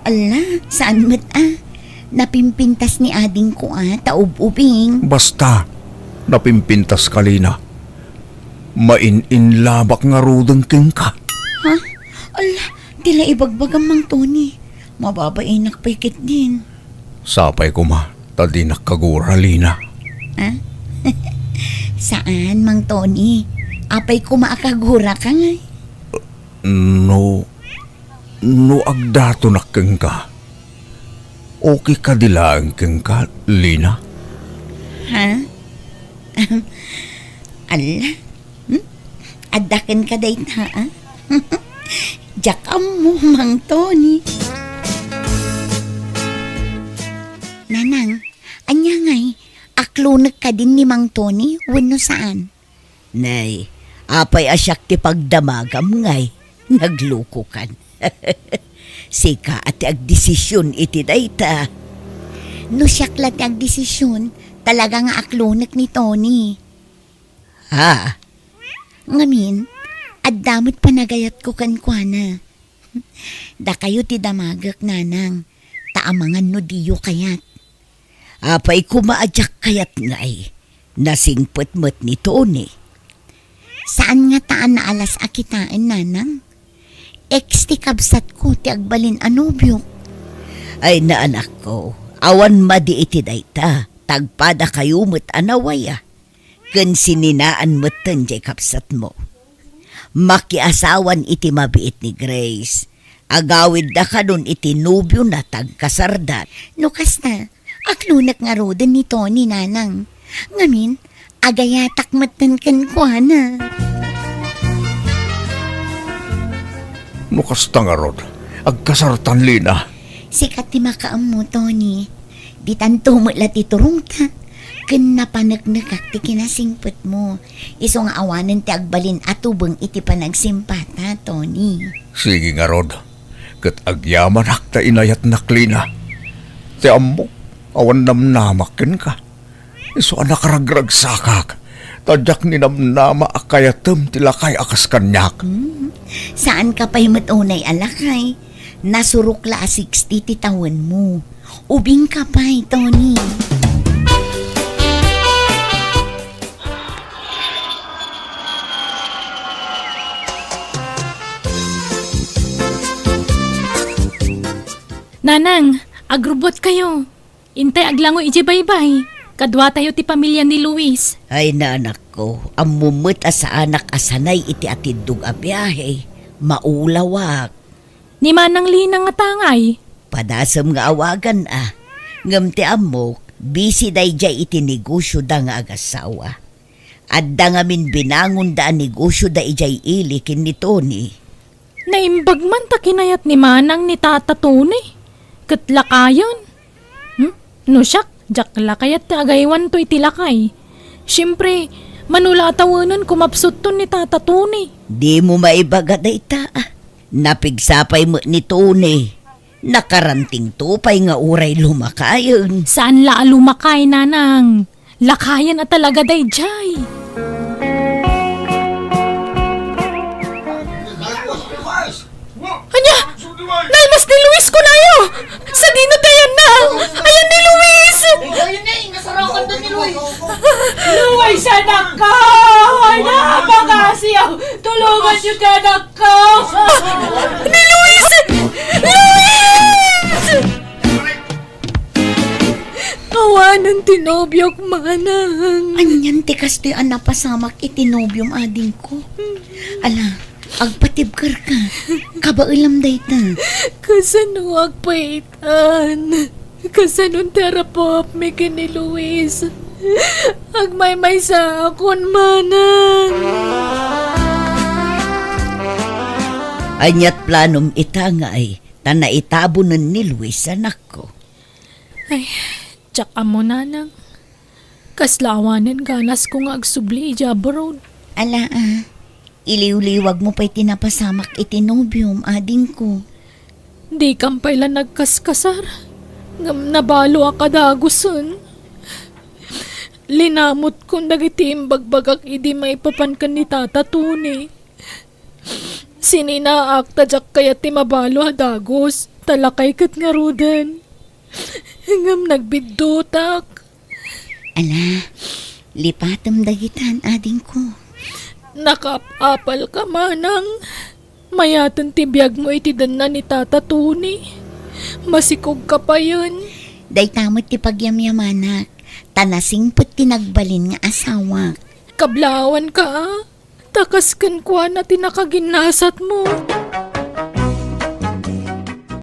Ala, saan met a. Napimpintas ni adingko a, ta ub-ubing. Basta, napimpintaska, Lina. Main-inlabak ngaruden kenka. Ha? Ala, ti la ibagbagam, Mang Tony. Mababainak pay ketdin. Sapay koma, ta dinak kagura, Lina. Ha? Saan, Mang Tony. Apay koma a kaguraka ngay? No, no agdatonak kenka, okay kadi laeng kenka, Lina? Ha? Ala? Hmm? Adda kenka dayta, a? Diak ammo, Mang Tony. Nanang, ania ngay, aklonek kadin ni Mang Tony wenno saan? Nay, apay a siak ti pagdamagam ngay, naglukokan. Sika a ti agdesision iti dayta. No siak la ti agdesision, talaga nga aklonek ni Tony. Ha? Ngamin, adda met panagayatko kenkuana. Dakayo ti damagek, nanang, ta amangan no diyo kayat. Apay koma a diak kayat ngay, nasingpet met ni Tony. Saan ngata a naalas a kitaen, nanang? Ex ti kabsatko ti agbalin a nobiok. Ay, na, anakko, awan madi iti dayta, ta agpadakayo met a nawaya. Ken sininaan metten diay kabsatmo. Makiasawan iti mabiit ni Grace. Agawidda kadon iti nobiona ta agkasarda. No kasta, aklonek ngaruden ni Tony, nanang. Ngamin, agayatak metten kenkuana. No kasta ngarud, agkasartan, Lina. Sika ti makaammo, Tony. Ditanto met la ti turongta, ken napaneknekak ti kinasingpetmo. Isu nga awanen ti agbalin a tubeng iti panagsimpata, Tony. Sige ngarud, ket agyamanak ta inayatnak, Lina. Ti ammok, awan namnamak kenka. Isu a nakaragragsakak, ta diak ninamnama a kayatem ti lakay a kas kaniak. Hmm, saanka pay met unay a lakay. Nasurok la a sixty ti tawenmo. Ubingka pay, Tony. Nanang, agrubbuatkayo. Intay aglangoy idiay baybay. Kaduatayo ti pamilya ni Luis. Ay, nanakko, ammom met a saanak a sanay iti atiddog a biahe. Maulawak. Ni Manang Lina nga tangay. Padasem nga awagan a. Ngem ti ammok, busy daydiay iti negosioda nga agasawa. Adda ngamin binangonda a negosioda idiay ili ken ni Tony. Naimbag man ta kinayat ni Manang ni Tata Tony. Ket lakayen. Hmm? No siak, diak la kayat ti agaywanto iti lakay. Siempre, mano la a tawenenko mapsutton ni Tata Tony. Dimo maibaga dayta, a. Napigsa pay met ni Tony. Nakarantingto pay nga uray lumakayen. Saan la a lumakay, Nanang. Lakayen a talaga daydiay. Ania? Nalmas ni Luis kunayo! Sadino ti ayanna? Ayan ni Luis! Luis, anak ko! Ay, napakasiyaw! Tulungan niyo ka, anak ko! Ni Luis! Luis! Awanen ti nobiok, Manang. Anian ti kastoy a napasamak iti nobiom, adingko? Ala, agpatibkerka. Kabaelam dayta. Kasano agpaitan? Kasano ti arapupmi ken ni Luis? Agmaymaysaakon, Manang. Aniat planom ita nga ay ta naitabonen ni Luis, anakko? Ay, diak ammo, Nanang. Kasla awanen ganasko nga agsubli idiay abroad. Ala, a. Iliwliwagmo pay ti napasamak iti nobiom, adingko. Dikam pay la nagkaskasar, ngem nabalo a kadagusen. Linamutkon dagiti imbagbagak idi maipapan ken ni Tata Tony. Sininaak ta diak kayat ti mabalo a dagus, ta lakay ket ngaruden. Ngem nagbiddutak. Ala, lipatem dagitan, adingko. Nakaap-apalka, Manang. Mayaten ti biagmo iti denna ni Tata Tony. Masikogka payen. Dayta met ti pagyamyamanak, ta nasingpet ti nagbalin nga asawak. Kablaawanka, a. Ta kas kenkuana ti nakaginnasatmo.